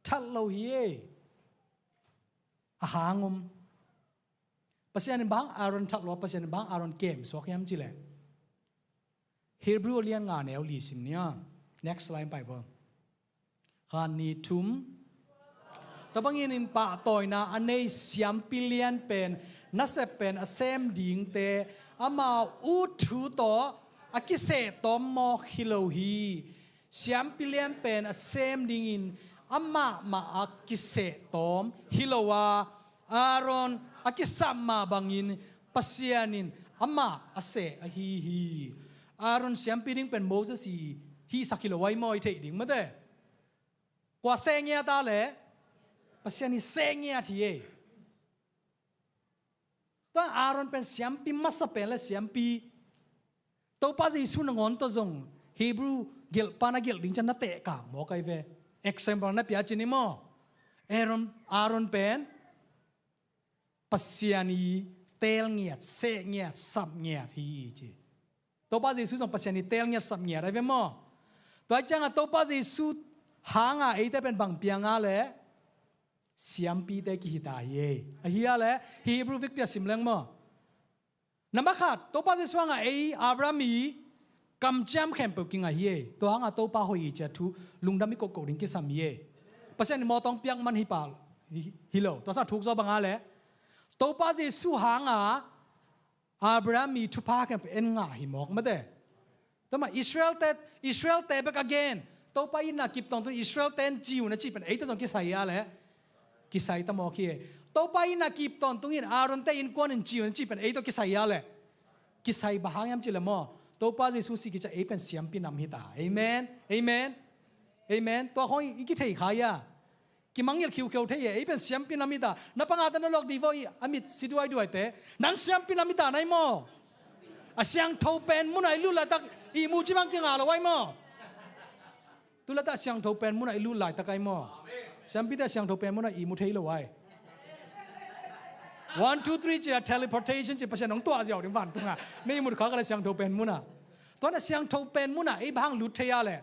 That lo hi e. A hang om. Pasian in bang Aaron that lo, Pasian in bang Aaron kem suak hiam ci leh? Hebrew lian nga neu li sim nia. Next line pai bo. Khat, nih, thum. Tua bangin in pahtawina a nei siampi lian pen nasep pen a sem dingte amau ut thu tawh a kiseh tawm mawk hi lo hi. Siampi lian pen a sem dingin amah mah a kiseh tawm hi lo a, Aaron a kisam mah bangin Pasian in amah a seh ahi hi. Aaron siampi ding pen Moses hi, hihsak hi lo ai maw, i theih ding mate. Kua seh ngiat a leh? Pasian hi seh ngiat hi e. Tua Aaron pen siampi masa pen leh siampi. Topa Jesu nangawn tawh zong Hebrew gelhpa na gelh ding ciang na tehkak mawk ai ve. Example na pia cin maw. Aaron, Aaron pen Pasian i teel ngiat, seh ngiat, sap ngiat hi ci. Topa Jesu zong Pasian i teel ngiat, sap ngiat ai ve maw. Tua ciangah Topa Jesu hanga eite pen bang piang a leh? Siampite kihita hi e. Ahi a leh Hebrew vekpi a sim leng maw. Number khat, Topa Jesu hanga ei Abraham i kamciam khempeuh kinga hi e. Tua hanga Topa hoih i ciah thu lungdam i kohkoh ding kisam hi e. Pasian in mawtawng piak man hi pah hi, hi lo. Tua sa thuk zaw bang a leh? Topa Jesu hanga Abraham i thupha khempeuh en ngah hi mawk mate. Tua mah Israel te, Israel te bek a gen. Topa itna kip tawntung Israel te in ci un a cih pen eite zong kisai a leh? Kisai ta mawk hi e. Topa itna kip tawntungin Aaron te innkuan in ci un a cih pen ei tawh kisai a leh? Kisai, bang hang hiam ci leh maw. Topa Jesu si kiciah ei pen siampi nam hi ta. Amen. Amen. Amen. Tua khawng i kithei kha ia. Kimangngilh khiukheu thei e, ei pen siampi nam hi ta. Na pangate na lawk di vaw i a mit si duaiduaite. Nang siampi nam hi ta nai maw. A siangtho pen munah i lut laitak ihmu ci bang kinga lo ai maw. Tu laitak a siangtho pen munah i lut laitak ai maw. Siampite a siangtho pen munah ihmu thei lo ai. One, two, three ci a teleportation ci Pasian hong tuah ziau ding vantungah. Na ihmut khak a leh siangtho pen munah. Tua na siangtho pen munah ei bang hang lut thei a leh?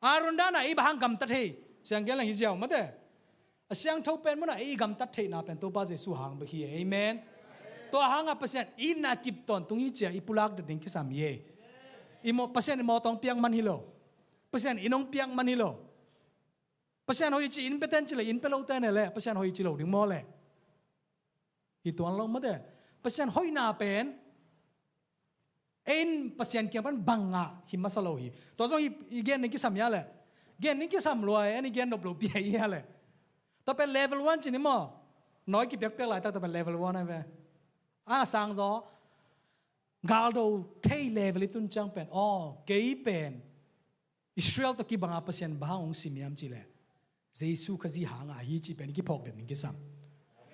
Aaron dana ei bang hang gamta thei? Siang gen leng hi ziau mate. A siangtho pen munah ei gamtat theihna pen Topa Jesu hang bek hi e. Amen. Tua hanga Pasian itna kip tawntung hi ciah i pulak det ding kisam hi e. I maw, Pasian i mawtawng piak man hi lo. Pasian in hong piak man hi lo. Pasian hoih ci in pia ten ci leh in pia lo ten e leh Pasian hoih ci lo ding maw leh? Hi tuan lo mate. Pasian hoihna pen ei in Pasian kiang pan bang ngah hi masa lo hi. Tua zong i, i gen ding kisam hia leh? Gen ding kisam lua e, en i gen nop lo pi a hi hia leh? Tua pen level one ci ni maw. Nawi kipiakpiak laitak tua pen level one a ve. A sang zaw galdo thei level i tun ciang pen, aw, kei pen Israel tawh kibanga Pasian bang hang hong sim hiam cih leh, Jesu Khazih hanga hi cih pen i kiphawk den ding kisam.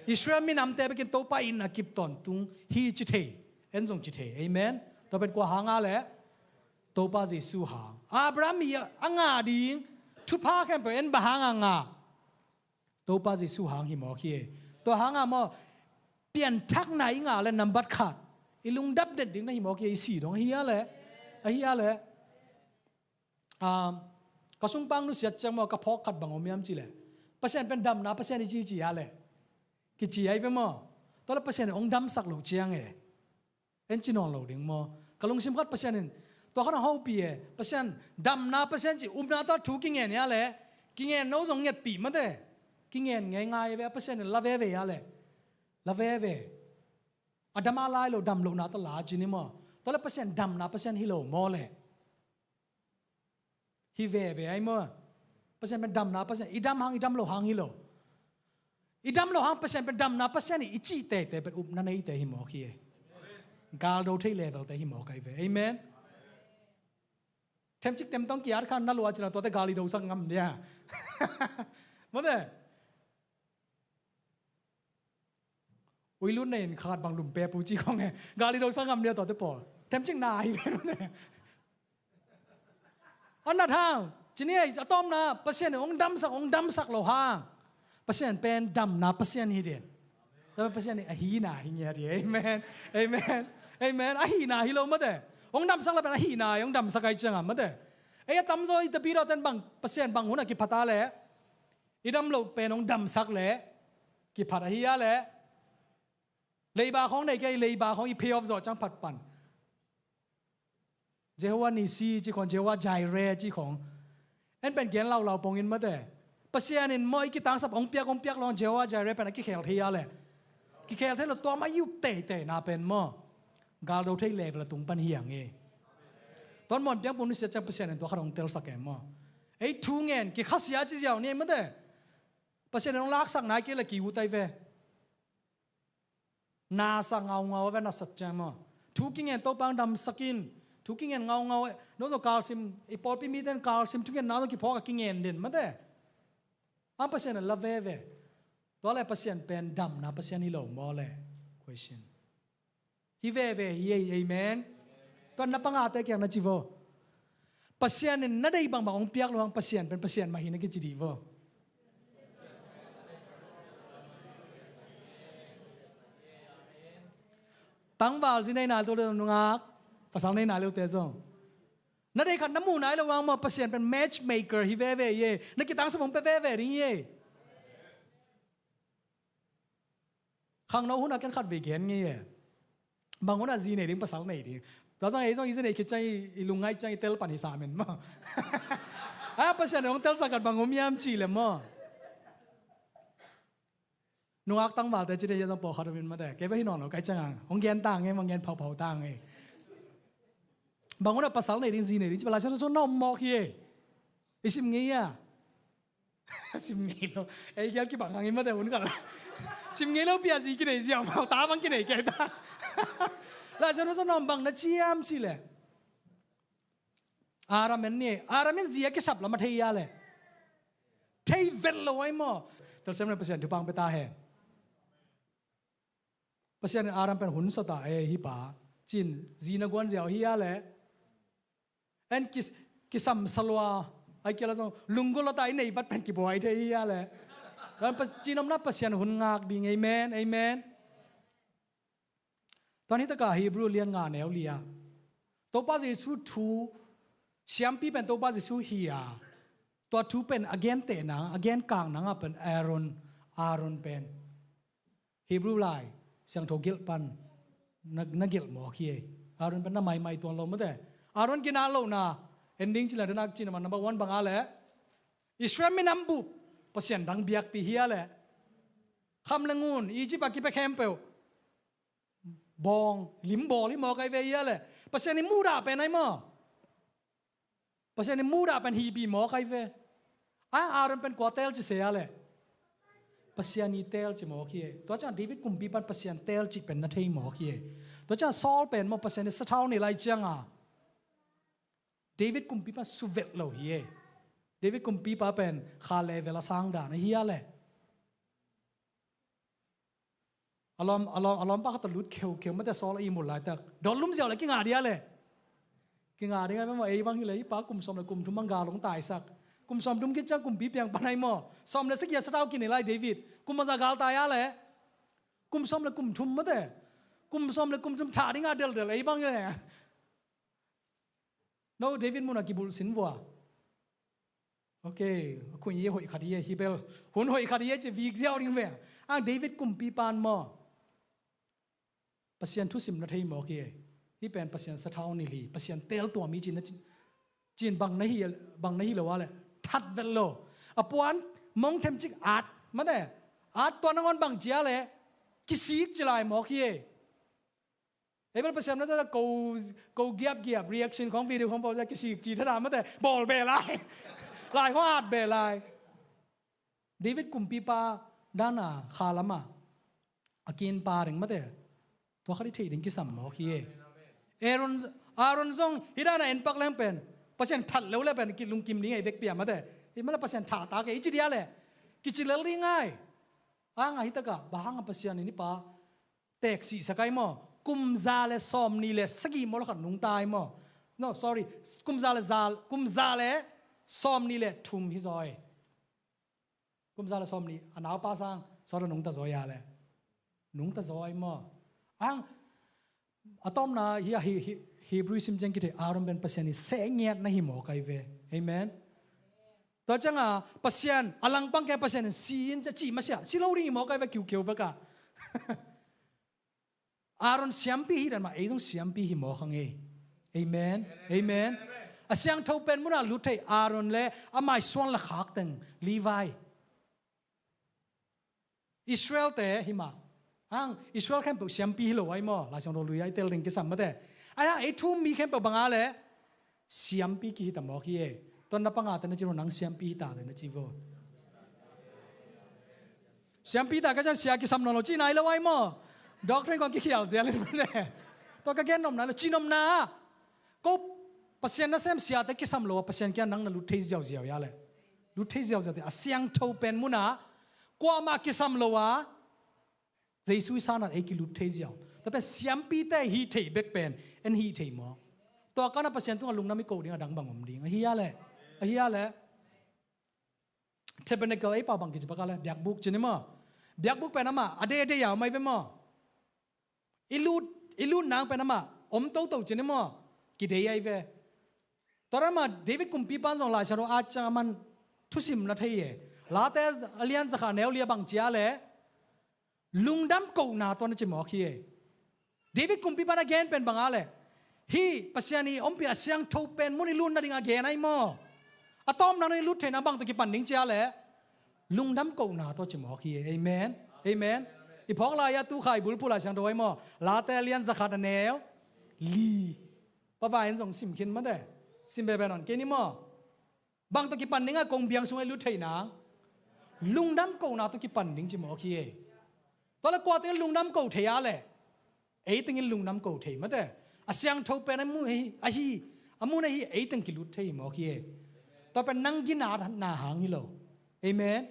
Israel minamte bekin Topa in a kip tawntung hi ci thei. En zong ci thei. Amen. Tua pen kua hanga leh? Topa Jesu hang. Abraham i a ngah ding thupha khempeuh en bang hanga ngah? Topa Jesu hang hi mawk hi. Tua hanga maw, pianthakna i ngah leh nambat khat i lungdam den ding na hi mawk hi. I si dong ahi a leh, ahi a leh, um, ka sungpang nusiat ciang maw, ka phawk khat bang om hiam cih leh, Pasian pen damna Pasian hi ci ci a leh, kici ahi ve maw. Tua leh Pasian in hong damsak loh ciang e, en ci nawn lo ding maw. Ka lungsim khat Pasian in tua khat a hopih e. Pasian damna Pasian ci, upna tawh thu kingen hi a leh, kingen no zong ngetpih mate. Kingen ngeingai ve, Pasian in la veve hi a leh, la veve. A dam a lai lo, dam lohna tawh la ci ni maw. Tua leh Pasian damna Pasian hi lo maw leh? Hi veve ahi maw. Pasian pen damna Pasian, i dam hang, i dam loh hang hi lo. I dam loh hang Pasian pen damna Pasian hi i cih teitei pen upna neite hi mawk hi. Galdo thei levelte hi mawk ahi ve. Amen. Themcik temtong ki-at khan na lua cina tuate gal i dosak ngam dia. Mate. Uilut nei in khat bang lum pe pu ci khong e. Gal i dosak ngam dia tuate pawl. Themcik na ahi ve mate. A nat hang, ci ni ei, a tawpna, Pasian in hong damsak, hong damsak loh hang, Pasian pen damna Pasian hi den. Tua pen Pasian in a hina hi ngiat hi. Amen. Amen. Amen. A hina hi lo mate. Hong damsak leh pen a hina hi, hong damsak ahi cianga mate. Ei a tamzaw i tapidaw ten bang, Pasian bang hun a kiphat a leh, i dam loh pen hong damsak leh kiphat ahi a leh, leiba khong nei kei, leiba khong i pay off zawh ciang phat pan. Jehovah Nissi ci khong, Jehovah Jireh ci khong. En pen gen laulau pongin mate. Pasian in maw i kitangsap hong piak, hong piak lo hang Jehovah Jireh pen a kikhel thei a leh, kikhel thei lo, tua mah i up teiteina pen maw, galdo thei level a tung pan hi ang e. Tuan muan piang pun nusiat ciang Pasian in tua khat hong telsak e maw. Ei thu ngen kikhasia ci ziau ni mate. Pasian in hong laksak nai kei leh ki-ut ahi ve. Nasa ngaungau a ve, nasat ciang maw. Thu kingen Topa hong damsak in. Thu kingen ngaungau e. No zong kalsim, i pawlpi miten kalsim thu ngen na zong kiphawk a kingen den mate. Ang Pasian a la veve. Tua leh Pasian pen damna Pasian hi lo maw leh? Question. Hi veve hi ei. Amen. Tua na pangate kiang na ci vo. Pasian in na deih bangbang hong piak lo hang Pasian pen Pasian mah hi na kici dih vo. Tangval zi nei nai lo te nungak, pasal nei nai lo te zong, na deih khat na muh nai lo hang maw, Pasian pen matchmaker hi veve hi ei. Na kitangsap hong pia veve ding hi ei. Khangno hun a ken khat vei gen ngei e. Bang hun a zi nei ding, pasal nei ding. Tua zong ei zong i zi nei khit ciang i, i lungngai ciang i tel pan hi sa men maw. A Pasian in hong telsak khat bang om hiam cih leh maw, nungak tangvalte ci ding hi a zong pawlkhat om in mate. Kei bek hi nawn lo kai ciang ang hong gen tang e, hong gen phauphau tang e. Bang hun a pasal nei ding, zi nei ding ci bang Lai Siangtho sung na om mawk hi e. I sim ngei a. Sim ngei lo. Ei gel kibang hang i mate hun kal. Sim ngei lo pi a zi kinei ziau mau, ta bang kinei kei ta. Lai Siangtho sung na om bang na ci hiam cih leh, Adam en ni, Adam en zi a kisap lam a thei a leh, thei vet lo ahi maw. Telsiam leh Pasian thupha hong pia ta hen. Pasian in Adam pen hun sa ta e, hih pa, ci-in zi na guan ziau hi a leh, en kis-, kisam sa lua, ai kia la zong lunggulh lo ta, i nei vat pen kibuai thei hi a leh. Tua pen Pasian omna, Pasian hun ngak ding. Amen. Amen. Tua hi taka Hebrew lian nga neu li ah, Topa Jesu thu, siampi pen Topa Jesu hi a, tua thu pen a gentehna, a genkakna nga pen Aaron, Aaron pen Hebrew lai siangtho gelh pan na, na gelh mawk hi ei. Aaron pen na maimai tuan lo mate. Aaron gina lohna, ending cila denak cina man number one bang a leh, Israel minam bup Pasian dang biakpih hi a leh, kham le ngun, Egypt a kipia khempeuh bawng, limbawl hi mawk ahi ve hi a leh, Pasian i muhdah pen ahi maw. Pasian i muhdah pen hihpih mawk ahi ve. A, Aaron pen kua teelci se a leh, Pasian i teelci mawk hi ei. Tua ciang David kumpi pan Pasian teelci pen na thei mawk hi ei. Tua ciang Saul pen maw, Pasian i sathau nei lai cianga David kumpipa suvelh lo hi e. David kumpipa pen kha level a sang dan ahi a leh. A lawm, a lawm, a lawmpa khat tawh lut kheukheu mate Saul a ihmut laitak. Dawt lum ziau le kinga dia le. Kinga ding ai maw, ei bang hi le, hih pa kum sawm le kum thum bang gal hong taisak. Kum sawm thum khit ciang kumpi piang pan ai maw. Sawm le sagih a sathau kinei lai David. Kum a za gal tai a le. Kum sawm le kum thum mate. Kum sawm le kum thum tha ding a deldel ei bang hi le. No David mun a kibulh sin vua. Ok, a khun i hoih khat i hi bel. Hun hoih khat i hi ci vik ziau ding ve. Ang David kumpipa in maw. Pasian thusim na thei mawk hi. Hih pen Pasian sathau nilh hi. Pasian teel tuam hi cin na cin, cin bang na hi, bang na hi lo a le. That vet lo. A puan mong them cik at. Mate, at tua nangawn bang ci a le. Kisik ci lai mawk hi. Ei bel Pasian na ta ko, ko giapgiap reaction khong video khong pawl kisik ci thada mate bawl be lai. Lai khong at be lai. David kumpipa dan a kha lam a a kinpa ding mate. Tua khat i theih ding kisam mawk hi e. Aaron, Aaron zong hih dan a en pak leng pen Pasian that lo le pen kilungkim ding ei vekpi a mate. Hih mala Pasian thahtak e i ci dia le. Kici lel ding ai. Ang a hih tak a bang hang a Pasian in hih pa teeksih sak ai maw. Kum za le sawmnih le sagih maw lo khat nungta ai maw. No, sorry. Kum za le za, kum za le sawmnih le thum hi zaw ai. Kum za le sawmnih a naupa sang sawt a nungta zaw ai a le. Nungta zaw ai maw. Ang a tawpna hi a hi, hi, Hebrew sim ciang kithei Aaron pen Pasian i seh ngiat na hi mawk ai ve. Amen. Tua ciang a Pasian a langpang ke Pasian in si in ci masiah si lo ding hi mawk ai ve kiukiu bek a. Aaron siampi hi dan mah ei zong siampi hi mawk hang e. Amen. Amen. A siangtho pen mun a lut thei Aaron le a maisuan le khak teng Levi. Israel te hi mah. Ang Israel khempeuh siampi hi lo ai maw. Lai Siangtho lui ai tel ding kisam mate. Ai ang ei thu mi khempeuh bang a le siampi kihi ta mawk hi e. Tua na panga te na ci lo nang siampi hi ta te na ci vo. Siampi ta ka ciang sia kisam nawn lo ci nai lo ai maw. Doctrine kong kikhial zia le mate. Tua ka gen nopna lo ci nopna. Ko Pasian nasem siate kisam lo a Pasian kia nang na lut thei ziauziau ia le. Lut thei ziauziau te a siangtho pen mun a kuamah kisam lo a Jesu i sanat ei kilut thei ziau. Tua pen siampite hi thei bek pen en hi thei maw. Tua kana Pasian tungah lungdam i ko ding a dang bang om ding ahi a le. Ahi a le. Tabernacle ei pau bang kici baka le biakbuk cini maw. Biakbuk pen amah a dei a dei a om ai ve maw. I lut, i lut nang pen amah om toto cini maw. Kidei ai ve. Tua amah David kumpipan zong Lai Siangtho a ciang a man thusim na thei e. Late a lian zakha neu lia bang cia le lungdam kohna tua na ci mawk hi e. David kumpipan a gen pen banga le hih Pasian i ompih a siangtho pen mun i lut nading a gen ai maw. A tawpna no i lut theihna bang tawh kipan ding cia le lungdam kohna tua ci mawk hi e. Amen. Amen. I phawk lai a tu kha i bulphu Lai Siangtho ai maw. Late a lian zakhat a neu li. Pavai in zong sim khin mate. Sim bebe non kei ni maw. Bang tawh kipan ding a kong biang sungah i lut theihna lungdam kohna tawh kipan ding ci mawk hi e. Tua le kuate lungdam ko thei a le ei tengin lungdam ko thei mate. A siangtho pen a mun ahi, ahi, a mun ahi ei teng kilut thei mawk hi e. Tua pen nang ginatna hang hi lo. Amen.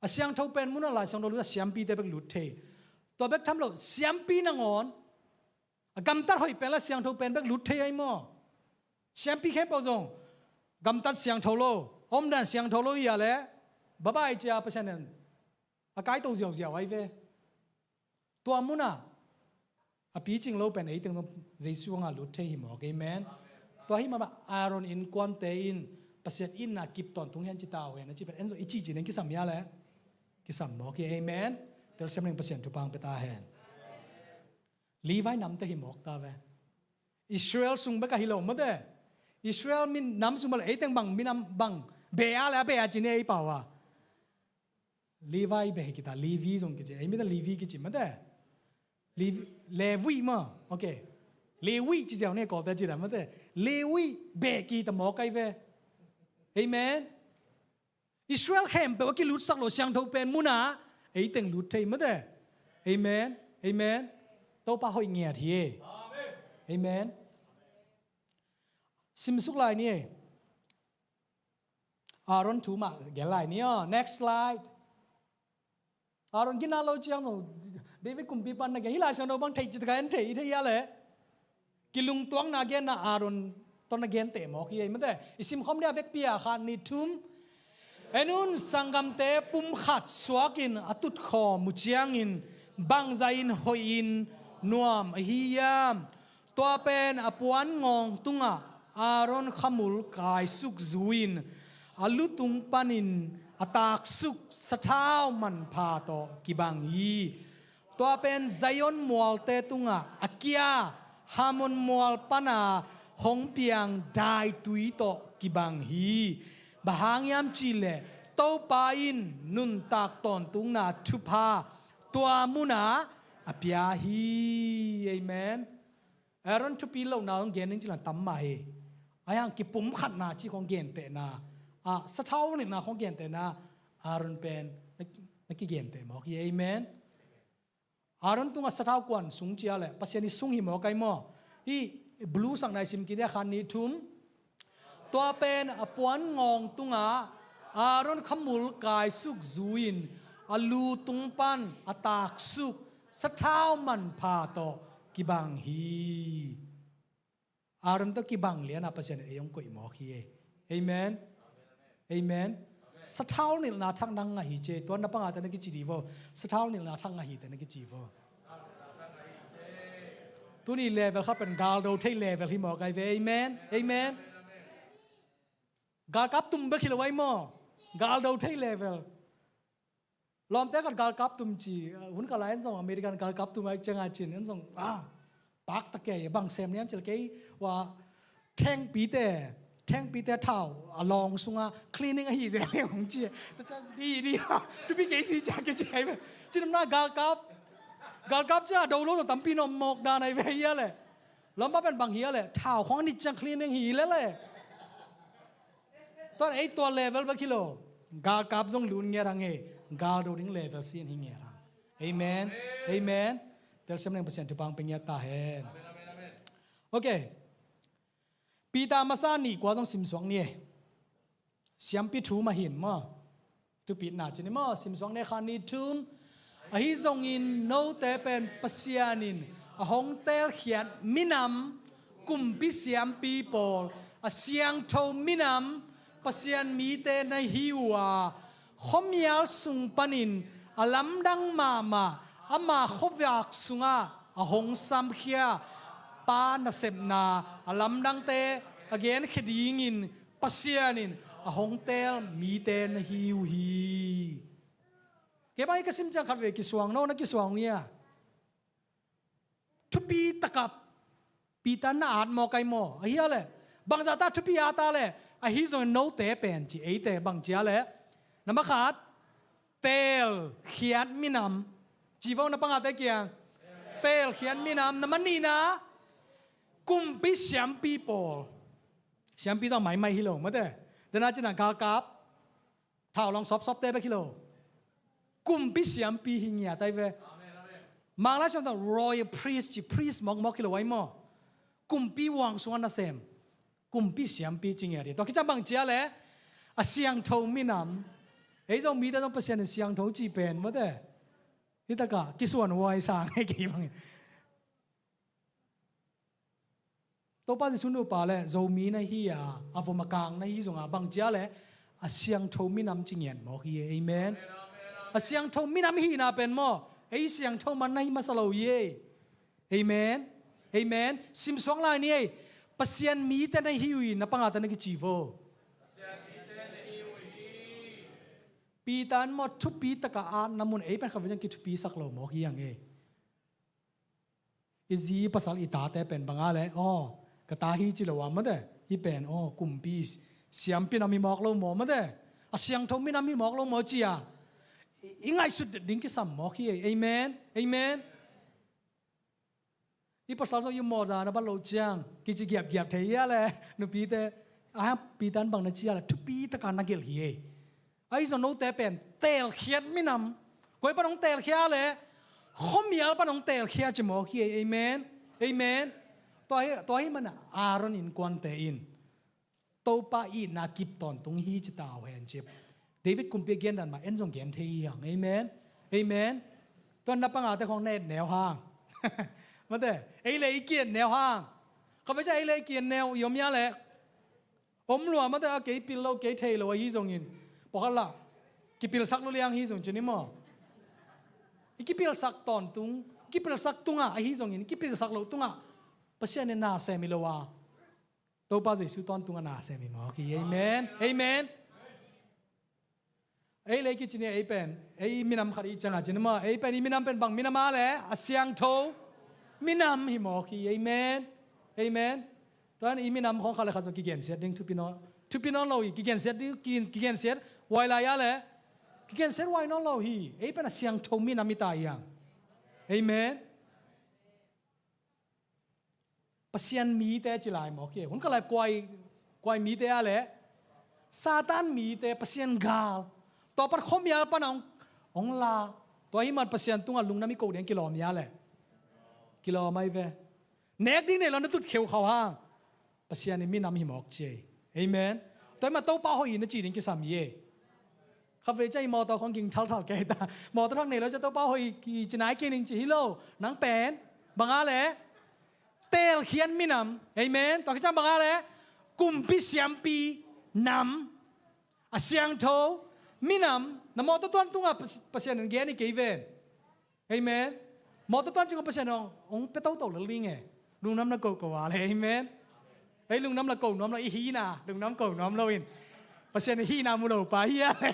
A siangtho pen mun a Lai Siangtho lut a siampite bek lut thei. Tua bek tham lo siampi nangawn a gamtat hoih pen la siangtho pen bek lut thei ai maw. Siampi khempeuh zong gamtat siangtho lo, omdan siangtho lo ia le babai cia Pasian in a kaito ziauziau ai ve. Tua mun a a picing lo pen ei teng zong Jesu hanga lut thei hi mawk. Amen. Tua hi mah Aaron innkuante in Pasian itna kip tawntung hian ci tau hen a ci pen en zong i ci ci nen kisam hia le kisam mawk hi. Amen. Telsiam ning Pasian thupha hong pia ta hen. Levi namte hi mawk ta ve. Israel sung bek a hi lo mate. Israel min nam sung bek a ei teng bang minam bang be a le a be a ci ni ei pau a. Levi beh hi kita, Levi zong kici, ei mite Levi kici mate. Levi, Levi ma, ok. Levi ci ziau ne kawlte ci da mate. Levi beh kita mawk ai ve. Amen. Israel khempeuh a kilutsak lo siangtho pen mun a ei teng lut thei mate. Amen. Amen. Topa hoih ngiat hi e. Amen. Simsuk lai ni ei. Aaron thu mah gen lai ni aw. Next slide. Aaron gina lo ciang zong David kumpi pan na gen hi lai siang no bang thei cit ka en thei i thei ia le. Kilungtuakna genna Aaron tawh na gente mawk hi ei mate. I simkhawm dia vekpi a khat nih thum. En un sanggamte pumkhat suakin a tutkhawm uh ciangin bangzah in hoihin nuam ahi hiam? Tua pen a puan ngawng tungah Aaron khamul kaisuk zu-in a lutung panin a taksuk sathau manpha tawh kibang hi. Tua pen Zion mualte tungah a kia Hermon mual pana hong piang daitui tawh kibang hi. Bang hang hiam cihleh Topa in nuntak tawntungna thupha tua munah a pia hi. Amen. Aaron thupi lohna hong gen ning cila tam mah hi. Ahi hang kipumkhatna ci khong gentehna, a sathau nilhna khong gentehna Aaron pen na, na kigenteh mawk hi. Amen. Aaron tungah sathau kuan sung cia le Pasian i sung hi mawk ai maw? Hi blue sakna i sim kik dia khat nih thum. Tua pen a puan ngawng tungah Aaron khamul kaisuk zu-in a lutung pan a taksuk sathau manpha tawh kibang hi. Aaron tawh kibang liana Pasian ei hong koih mawk hi ei. Amen. Amen. Sathau nilhna thak nang ngah hi ci ei. Tua na pangate na kici di vo. Sathau nilhna thak ngah hi te na kici vo. Tuni level khat pen galdo thei level hi mawk ai ve. Amen. Amen. Galkap tum bek hi lo ai maw? Galdo thei level. Lawmte khat galkap tum ci, uh, hun kala en zong American galkap tum ai cianga cin en zong, ah, pak ta kei, bang sem niam cil kei, wa thengpite, thengpite thau a lawng sunga cleaning ahi zel hong ci. Ta ciang di, di, thupi kei si ciang kei ci ai. Cinamna galkap, galkap cia do lo tampi nom mawk dan ai ve hia le. Lawmpa pen bang hia le, thau khong a nit ciang cleaning hi le le. Tuan ei tua level bek hi lo. Galkap zong lun ngiat hang e. Galdo ding level sin hi ngiat hang. Amen. Amen. Telsiam neng Pasian thupha hong pe ngiat ta hen. Ok. Peter masa nih kua zong simsuak ni e. Siampi thu mah hin maw? Thupitna cin i maw? Simsuak ni e khat nih thum. Ahi zongin note pen Pasian in a hong telkhiat minam, kumpi siampi pawl, a siangtho minam, Pasian mite na hi uh a, khuamial sung panin a lamdang mahmah, ama khuavak sungah a hong samkhia Pa nasepna a lamdangte a genkhia dingin Pasian in a hong teel mite na hi uh hi. Kei bang i ka sim ciang khat vei kisuang, no na kisuang uh hia? Thupi takap Peter na at maw kai maw? Ahi a le. Bangzah ta thupi a ta le. Ahi zongin note pen ci eite bang cia le. Na makhat, teelkhiat minam. Ci vo na pangate kiang. Teelkhiat minam. Na manihna, kumpi siampi pawl. Siampi zong maimai hi lo mate. Dena cina galkap. Thau long sawpsawpte bek hi lo. Kumpi siampi hi ngiat ai ve. Manglai siam tang royal priest ci, priest mawkmawk hi lo ai maw? Kumpi uang sungah nasem. Kumpi siampi ci ngiat hi. Tua kiciang bang cia le a siangtho minam. Ei zong mite zong Pasian in siangtho ci pen mawte. Hi takah kisuan huai sang hei kei bangin. Topa Jesu nupa le Zomi na hi a, a vom a kang na hi zonga bang cia le a siangtho minam ci ngiat mawk hi e. Amen. A siangtho minam hihna pen maw? Ei siangtho man na hi masa lo hi e. Amen. Amen. Simsuak lai ni ei. Pasian mite na hi uh hi na pangate na kici vo. Peter in maw thupi taka atna mun ei pen khat vei ciang kithupisak lo mawk hi ang e. I zi i pasal i tate pen banga le aw ka ta hi ci lo a mate. Hi pen aw kumpi siampi nam hi mawk lo maw mate. A siangtho minam hi mawk lo maw cia i ngaihsut ding kisam mawk hi e. Amen. Amen. I pasal zong i mawza na bat loh ciang kici giapgiap thei hia le nupite a Peter in bang na cia le thupi taka na gelh hi e. Ahi zong note pen teelkhiat minam. Koi pan hong teelkhia le khuamial pan hong teelkhia ci mawk hi e. Amen. Amen. Tua hi, tua hi mana Aaron innkuante in Topa itna kip tawntung hi ci ta uh hen ci. David kumpi a gen dan mah en zong gen thei hi hang. Amen. Amen. Tua na pangate khong na et neu hang. Mate, ei le i ki et neu hang. Kha ve cia ei le i ki et neu i om ia le. Om lua mate a kei pil lo kei thei lo ahi zongin. Pawkhat la kipilsak lo liang hi zong ci ni maw. I kipilsak tawntung, i kipilsak tungah ahi zongin, i kipilsak lo tungah Pasian in na sem hi lo a. Topa Jesu tawntung a na sem hi mawk hi. Amen. Amen. Ei le kici ni ei pen, ei minam khat i ciangah ci ni maw, ei pen i minam pen bang minam a le, a siangtho minam hi mawk hi. Amen. Amen. Tuan i minam khong khat le khat zong kigensiat ding thupi nawn, thupi nawn lo hi, kigensiat ding, ki-, kigensiat wai lai a le, kigensiat wai nawn lo hi. Ei pen a siangtho minam i ta hiang. Amen. Pasian mite ci lai mawk hi. Hun khat lai kuai, kuai mite a le, Satan mite, Pasian gal. Tua pan khuamial pan hong, hong la. Tua hi man Pasian tungah lungdam i ko ding kilawm ia le. Kilawm ai ve. Nek ding nei lo na tut kheu khau hang. Pasian in minam hi mawk ci ei. Amen. Tua hi man Topa hoih hi na ci ding kisam hi ei. Kha ve cia i mawtaw khong ging thalthal kei ta. Mawtaw thak nei lo cia Topa hoih ki ci nai kei ning ci hi lo. Nang pen bang a le, teelkhiat minam. Amen. Tua kiciang bang a le, kumpi siampi nam, a siangtho minam. Na mawtaw tuan tungah Pas-, Pasian in gen hi kei ven. Amen. Mawtaw tuan cingah Pasian hong, hong pia toto lel ding e. Lungdam na ko ko a le. Amen. Ei lungdam la ko nuam lo, i hina lungdam ko nuam lo in. Pasian i hina mu lo pa hi a le.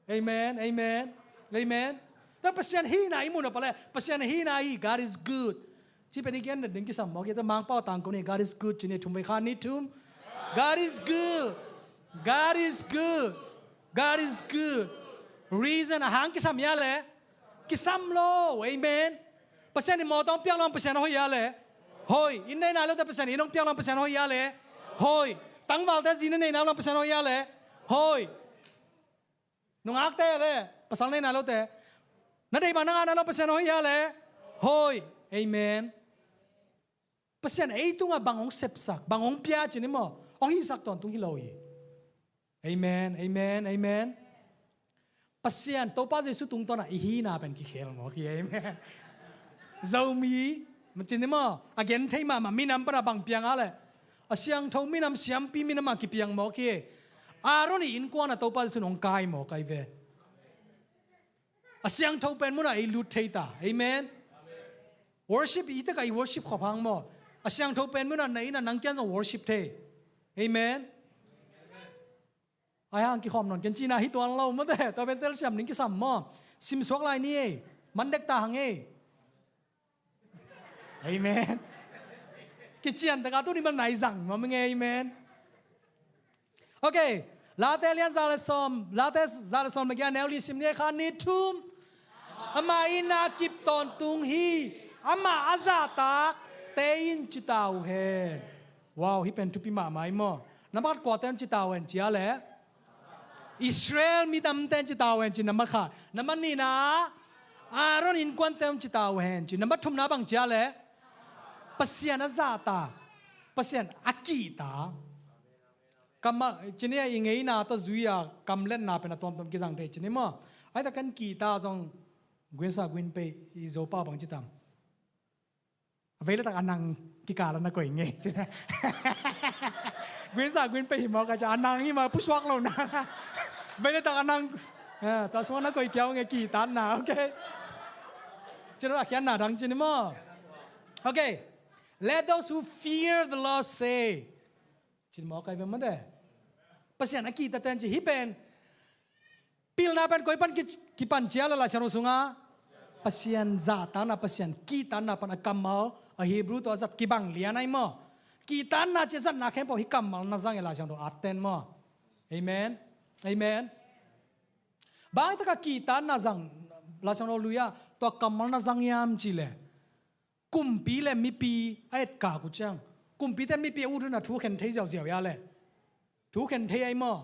Amen. Amen. Amen. Tua Pasian hina i mu na pa le, Pasian hina hi, God is good. Ci pen i gen na ding kisam mawk hi. Tua Mangpau tang ko ni, God is good ci ni, thum vei kha ni thum. God is good. God is good. God is good. Reason a hang kisam ia le, kisam lo. Amen. Pasian in mawtaw hong piak lo, Pasian hoih ia le, hoih. Inn nei nai lote Pasian inn hong piak lo, Pasian hoih ia le, hoih. Tangvalte zi na nei nai lo, Pasian hoih ia le, hoih. Nungakte le, pasal nei nai lote, na deih bang na ngah nai lo, Pasian hoih ia le, hoih. Amen. Pasian ei tungah bang hong sepsak, bang hong pia ci ni maw, hong hihsak tawntung hi lo hi. Amen. Amen. Amen. Pasian Topa Jesu tungtawnah i hina pen kikhel mawk hi. Amen. Zomi ma ci ni maw, a gen thei mahmah minam pana bang piang a le, a siangtho minam, siampi minam a kipiang mawk hi. Aaron i innkuan a Topa Jesu in hong kai mawk ai ve. A siangtho pen munah ei lut thei ta. Amen. Worship i takah i worship khop hang maw, a siangtho pen munah na innah nang kiang zong worship thei. Amen. Ai hang kikhawm nawn ken cina hi tuan lo mawte, tua pen telsiam ding kisam maw. Simsuak lai ni ei. Mandek ta hang ei. Amen. Kician taka tuni man nai zang maw ming ei. Amen. Okay. Late lian za le sawm, Late za le sawm le giat, neu li sim ni ei, kha ni thum. Amah itna kip tawntung hi. Amah a zahtak te in ci ta uh hen. Wow, hih pen thupi mahmah hi maw. Nambat kuate in ci ta uh hen cia le, Israel mi tamte in ci ta uh hen ci nambat khat. Nambat nihna, Aaron innkuante in ci ta uh hen ci. Nambat thumna bang cia le, Pasian a zahtak, Pasian a kihtak. Kammal ci ni a, i ngeina tawh zui a kamletna pen a tuamtuam kizang thei ci ni maw. Ai ta kan kihtak zong guinsa guinpei i Zopa bang ci tam. A vei le tak a nang kikal a na koih ngei. Guinsa guinpei hi mawk a cia a nang hi mawk, pusuak lo nang. Vei le tak a nang, eh, tua sungah na koih kiau ngei kihtakna, okay. Ci lo a khiatna dang ci ni maw. Okay. Let those who fear the Lord say. Cin mawk ai ve mawte. Pasian a kihtakte in ci hih pen. Pilna pen koi pan ki, kipan cia le Lai Siangtho sungah. Pasian zahtakna, Pasian kihtakna pan a kammal, a Hebrew tawh a zat kibang lian ai maw. Kihtakna ci a zatna khempeuh hih kammal na zang e Lai Siangtho atten maw. Amen. Amen. Bang takah kihtakna zang Lai Siangtho lui ah, tua kammal na zang hiam ci le. Kumpi le mipi a etkak uh ciang, kumpite mipi a ut hun a thu khen thei ziauziau ia le. Thu khen thei ai maw.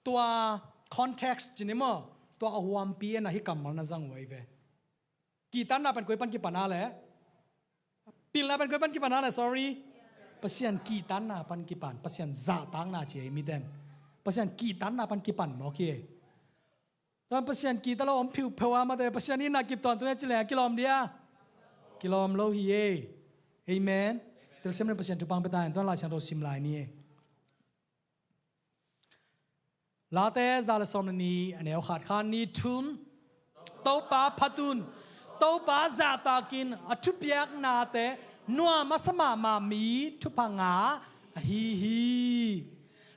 Tua context ci ni maw. Tua a huampi en a hih kammal na zang uh ai ve. Kihtakna pen koi pan kipan a le. Pilna pen koi pan kipan a le, sorry. Pasian kihtakna pan kipan, Pasian zahtakna ci ei miten. Pasian kihtakna pan kipan mawk hi ei. Tuan Pasian kihta lo om phiupheu a mate, Pasian itna kip tawntung hi ci leng a kilawm dia? Kilawm lo hi ei. Amen. Telsiam in Pasian thupha pia ta hen, tuan Lai Siangtho sim lai ni ei. Late za le sawm le nih, a neu khat, khan nih, thum. Topa phat un. Topa zahtakin a thupiaknate nuam a sa mahmah mi thupha ngah ahi hi.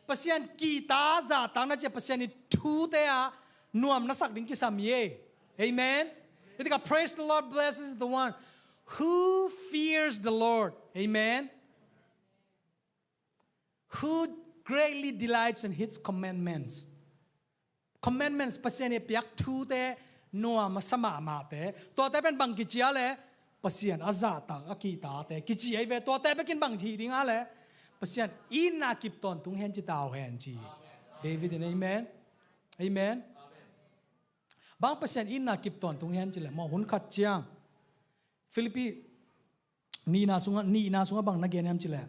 Pasian kihta zahtakna ci a, Pasian i thute ah nuam na sak ding kisam hi ei. Amen. I tika, praise the Lord, blessed is the one who fears the Lord. Amen. Who greatly delights in his commandments. Commandments, Pasian i piak thute nuam a sa mahmahte, tuate pen bang kici a le, Pasian a zahtak a kihtate kici ahi ve. Tuate bek in bang hi ding a le, Pasian itna kip tawntung hen ci ta uh hen ci David in. Amen. Amen. Bang Pasian itna kip tawntung hen ci le maw, hun khat ciang Philippi nihna sungah, nihna sungah bang na gen hiam ci le,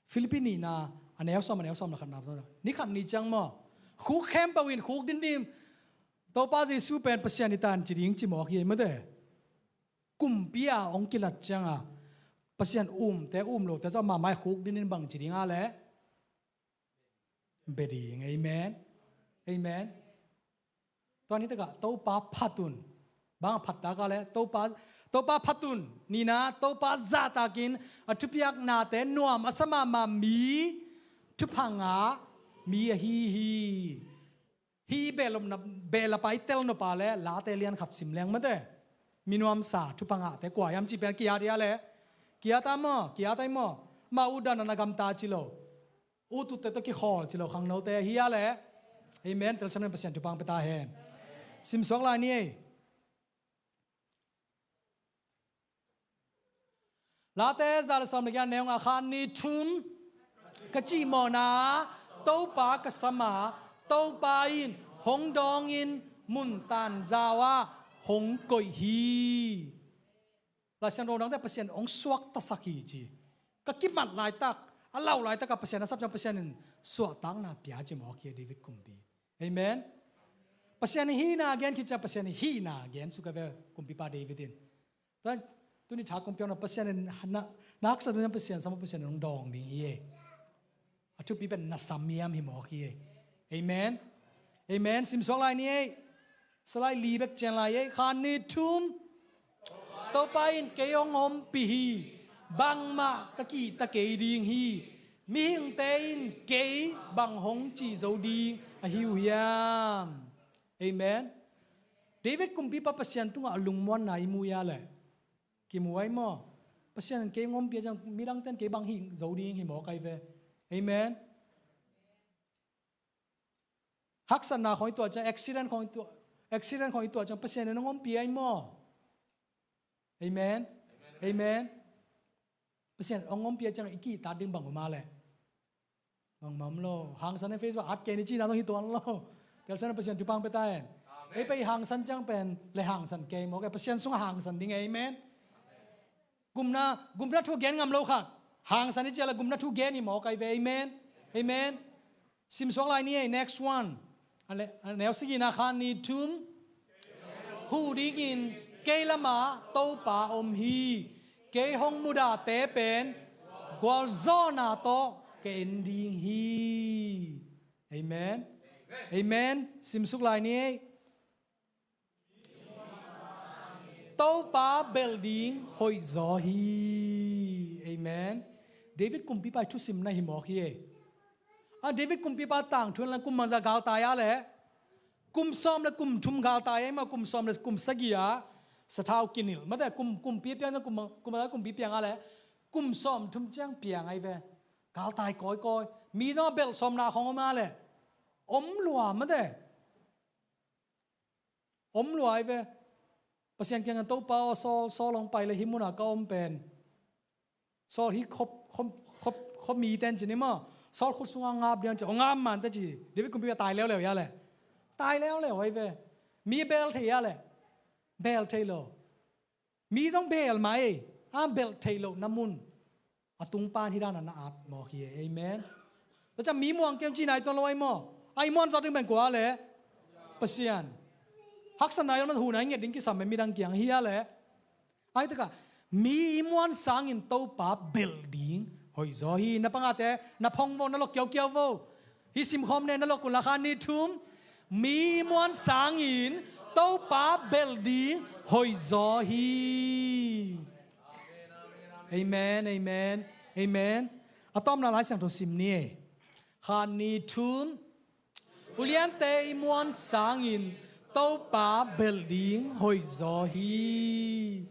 Philippi nihna, a neu sawm, a neu sawm le khatna, ni khat ni ciang maw, khuk khempeuh in khuk dindim, Topa Jesu pen Pasian i ta ci ding ci mawk hi ei mate. Kumpi a hong kilat ciang a, Pasian umte um lote zong mahmah i khuk dindim bang ci ding a le, bia ding. Amen. Amen. Tua ni takah Topa phat un. Bang a phat tak a le, Topa, Topa phat un. Nihna, Topa zahtakin a thupiaknate nuam a sa mahmah mi thupha ngah mi ahi hi. Hih behlap na, behlap a i tel nop a le, Late lian khat sim leng mate. Mi nuamsa thupha ngahte kua hiam cih pen ki-at hi a le, ki-at a maw, ki-at a hi maw. Mah utdan a na gamta ci lo. Ut utte tawh kikhawl ci lo khangnote hi a le. Amen. Telsiam in Pasian thupha pia ta hen. Simsuak lai ni ei. Late za le sawm le giat, neu nga, khan nih, thum. Ka cihmawhna Topa ka sam a, Topa in hong dawngin mun tanzau ah hong koih hi. Laisiangtho dangte Pasian hong suaktasak hi ci. Ka kimat laitak, a lau laitak a Pasian a sap ciang Pasian in suahtakna pia ci mawk hi a David kumpi. Amen. Pasian hihna gen khit ciang Pasian hihna gen suk a ve kumpipa David in. Tuan, tuni tha kumpi hong na Pasian in na, na haksa tuni Pasian sam, Pasian in hong dawng ding hi e. A thupi pen na sam hiam hi mawk hi e. Amen. Amen. Simsuak lai ni ei. Salai li bek cian lai ei. Khan nih, thum. Topa in kei hong ompih hi. Bangmah ka kihta kei ding hi. Mihingte in kei bang hong ci zo ding ahi uh hiam? Amen. David kumpipa Pasian tungah a lungmuanna i mu hi a leh, kimu ai maw? Pasian in kei hong ompih a ciang midangte in kei bang hih zo ding hi mawk ai ve. Amen. Haksatna khawng i tuah ciang, accident khawng i tuah, accident khawng i tuah ciang Pasian in hong ompih ai maw? Amen. Amen. Pasian hong ompih a ciang i kihtak ding bang om a leh? Bangmah om lo. Hangsan in Facebook at kei ni cihna zong hi tuan lo. Telsiam in Pasian thupha pia ta hen. Ei pen i hangsan ciang pen le hangsan kei mawk e, Pasian sungah hangsan ding e. Amen. Gumna, gumna thu gen ngam lo khat, hangsan i ci a leh gumna thu gen hi mawk ai ve. Amen. Amen. Simsuak lai ni ei, next one. A le, a neu sagihna, khan nih, thum. Huh dingin kei lamah Topa om hi. Kei hong mudahte pen gualzawhna tawh ka en ding hi. Amen. Amen. Simsuk lai ni ei. Topa belh ding hoihzaw hi. Amen. David kumpipa i thusimna hi mawk hi e. A David kumpipa tangthu in la kum bangzah galtai a leh? Kum sawm le kum thum galtai a, ima kum sawm le kum sagih a sathau kinilh. Mate kum, kumpi piang, kum, kum bangzah kumpi piang a leh? Kum sawm thum ciang piang ai ve. Galtai kawikawi. Mi zong a belh sawmna khawng om a leh? Om lua mate. Om lua ai ve. Pasian kiangah, Topa aw, Saul, Saul hong pai le hih munah ka om pen Saul hih khop, khop, khop, khop mi ten ci ni maw? Saul khut sungah ngap dian ci, hong ngap man te ci. David kumpipa tai leuleu hi a leh? Tai leuleu ai ve. Mi bel thei a leh? Bel thei lo. Mi zong bel mai, a belh theih lohna mun. a tung pan hi dan a na at mawk hi e. Amen. Tua ciang mi muang kei un ci nai tuan lo ai maw? A i muan zawh ding pen kua le? Pasian. Haksatna i om na hun a i nget ding kisam pen midang kiang hi a le? Ai taka, mi i muan sangin Topa belh ding hoih zaw hi. Na pangate na phong vo, na lok kiaukiau vo. Hih simkhawm ne na lok unla, kha ni thum, mi i muan sangin Topa belh ding hoih zaw hi. Amen, amen, amen. A tawpna Lai Siangtho sim ni e. Kha ni thum, uliante i muan sangin Topa belh ding hoih zaw hi.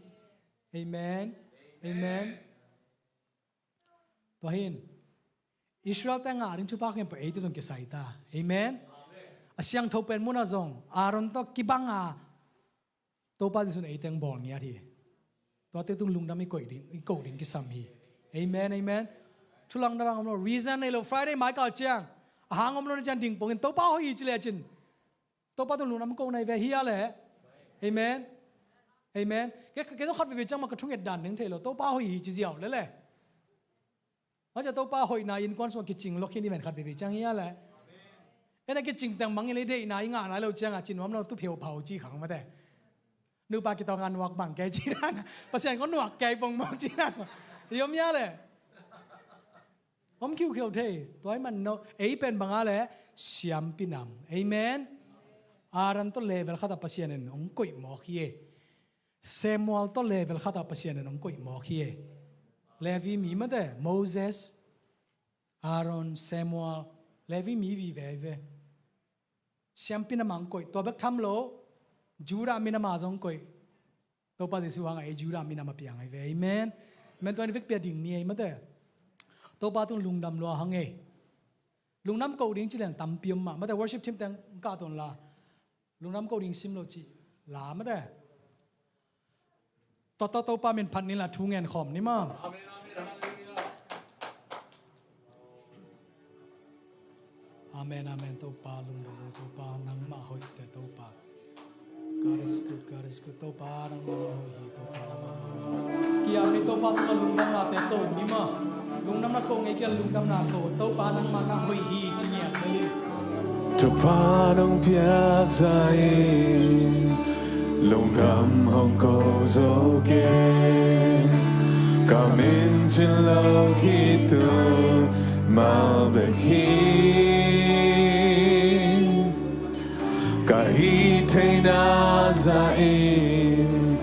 Amen, amen. Tua hin Israel te ngah ding thupha khempeuh eite zong kisai ta. Amen. A siangtho pen munah zong Aaron tawh kibanga Topa Jesuh in eite hong bawl ngiat hi. Tuate tung lungdam i koih ding, i koh ding kisam hi. Amen, amen. Thulang darang om lo, reason nei lo, Friday mai kal ciang a hang om lo na ciang ding pongin Topa hoih hi ci le cin Topa tung lungdam ko nai ve hi a le? Amen. Amen. Kei, kei zong khat veve ciang ma ka thunget dan ding thei lo, Topa hoih hi ci ziau le le. Macia Topa hoihna innkuan sungah kicing lok hi ni ven khat veve ciang hi a le. Ena kicing teng bangin le deihna i ngah nai lo cianga ci nuam lo, tu pheu phau ci khang mate. Nupa kitawng a nuak bang kei ci dan, Pasian ko nuak kei pongmawk ci dan. I om hi a le? Om khiukhiau thei. Tua i man no, ei pen banga le siampi nam. Amen. Aaron tawh level khatah Pasian in hong koih mawk hi e. Samuel tawh level khatah Pasian in hong koih mawk hi e. Levi mi mate, Moses, Aaron, Samuel, Levi mi vive ve. Siampi nam a hong koih, tua bek tham lo, Judah minam a zong koih. Topa Jesuh hangah ei Judah minam a piang ahi ve. Amen. Amen. Tua in vekpi a ding ni ei mate. Topa tung lungdam lua hang ei. Lungdam ko ding ci leng tampi om mah. Mate worship team teng kah ton la. Lungdam ko ding sim lo ci la mate. Tua tawh Topa min phat ni la thu ngen khawm ni maw. Amen, amen. Topa lungdam, Topa nangmah hoih te Topa. God is good, God is good. Topa nangmah na hoih hi, Topa nangmah na hoih hi. Kiam ni Topa tungah lungdamnate ko ni maw. Lungdamna ko ngei kia lungdamna ko. Topa nangmah na hoih hi ci ngiat na li. Thupha nong piak zah in lungdam hong ko zo kei. Ka min cin lo khit tu mal bek hi. Ka hih theihna zah in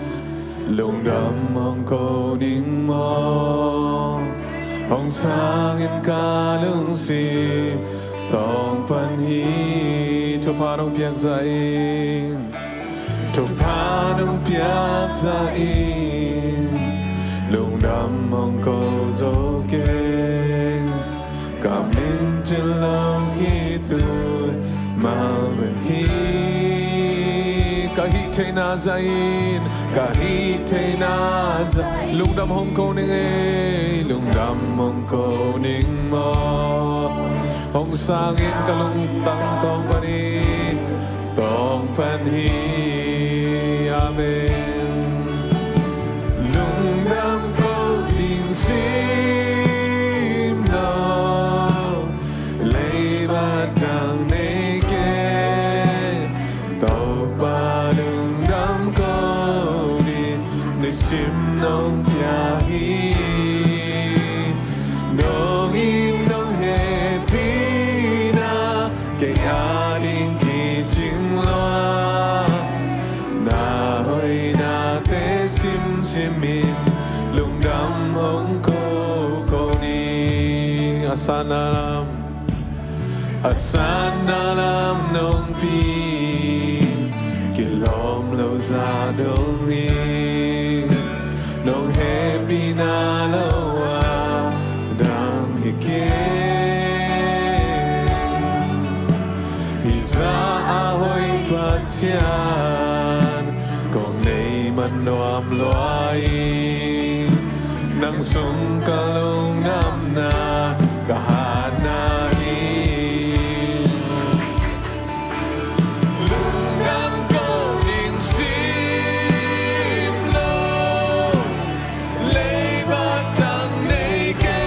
lungdam hong ko ning maw. Hong sangin ka lungsim tawng pan hi. Thupha nong piak zah in, thupha nong piak zah in lungdam hong ko zo kei. Ka min cin lo khit tu mal bek hi. Ka hih theihna zah in, ka hih theihna zah in lungdam hong ko ning ei, lungdam hong ko ning maw. Hong sangin ka lungtang tawng pan hi, tawng pan hi. Amen. Lungdam ko ding sim lo, leiba tang nei kei. Topa lungdam ko ding nisim nong pia hi. Nong it nong hehpihna kei a ding kicing lua. Na hoihnate simsim in lungdam hong ko ko ni. A sanna lam, a sanna lam nong pi, kilawm lo zah dong hi. Nong hehpihna lo a dang hi kei. Hih zah a hoih Pasian, kong nei man nuam lua hi. Nang sung ka lungdamna, ka hatna hi. Lungdam ko ding sim lo, leiba tang nei kei.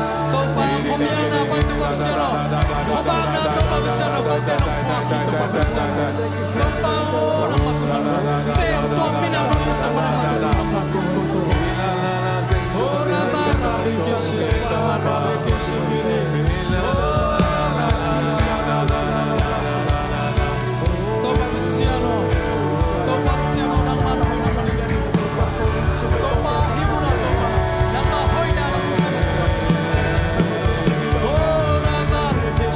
Topa, khuamialna pan Topa Pasian aw, khuavakna Topa Pasian aw, kote nong puak hi Topa Pasian aw. Topa aw, nangmah tungah teutuam minam nong hisak manin nangmah tungah nangmah tungah Topa Pasian aw. Oh, Rama Rama Rama Rama Rama Rama. Topa Pasian aw, Topa Pasian aw, nangmah na hoihna na lian in Topa. Topa hih munah Topa, nangmah hoihna na musak in Topa. Oh, Rama Rama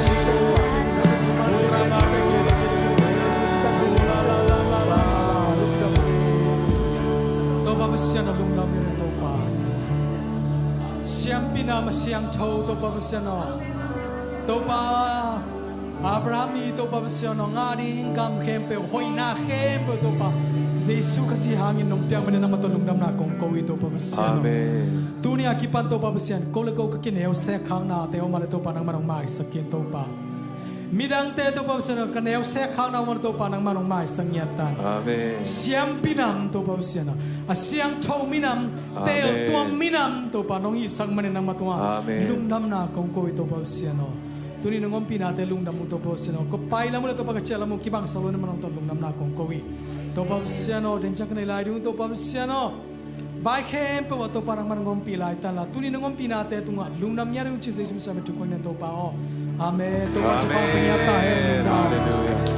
Rama Rama. Topa Pasian aw, lungdam hi ing Topa. Siampi nam a siangtho Topa Pasian aw. Topa, Abraham i Topa Pasian aw, ngah ding gam khempeuh, hoihna khempeuh Topa, Jesu Khazih hangin nong piak manin nangmah tungah lungdamna kong ko hi Topa Pasian aw. Amen. Tuni a kipan Topa Pasian, ko le ko ka kineusek khaknate om a le Topa nangmah nong maisak in Topa. Midangte Topa Pasian aw, ka neusek khakna om a le Topa nangmah nong maisak ngiat ta in. Amen. Siampi nam Topa Pasian aw, a siangtho minam, Amen, teutuam minam Topa nong hisak manin nangmah tungah, Amen, lungdamna kong ko hi Topa Pasian aw. Tuni nong ompihnate lungdam ung Topa Pasian aw. Ko pai lam uh le Topa ka ciah lam uh kibangsak lo in nangmah tungah lungdamna kong ko hi Topa Pasian aw. Denciang ka nei lai ding uh Topa Pasian aw, vai khempeuh ah Topa nangmah nong ompih lai ta in la. Tuni nong ompihnate tungah lungdam ngiat ding uh ci Jesu Messiah min tawh kong ngen Topa aw. Amen. Topa, Amen, Topa ngiat ta hen. Lungdam. Halleluiah.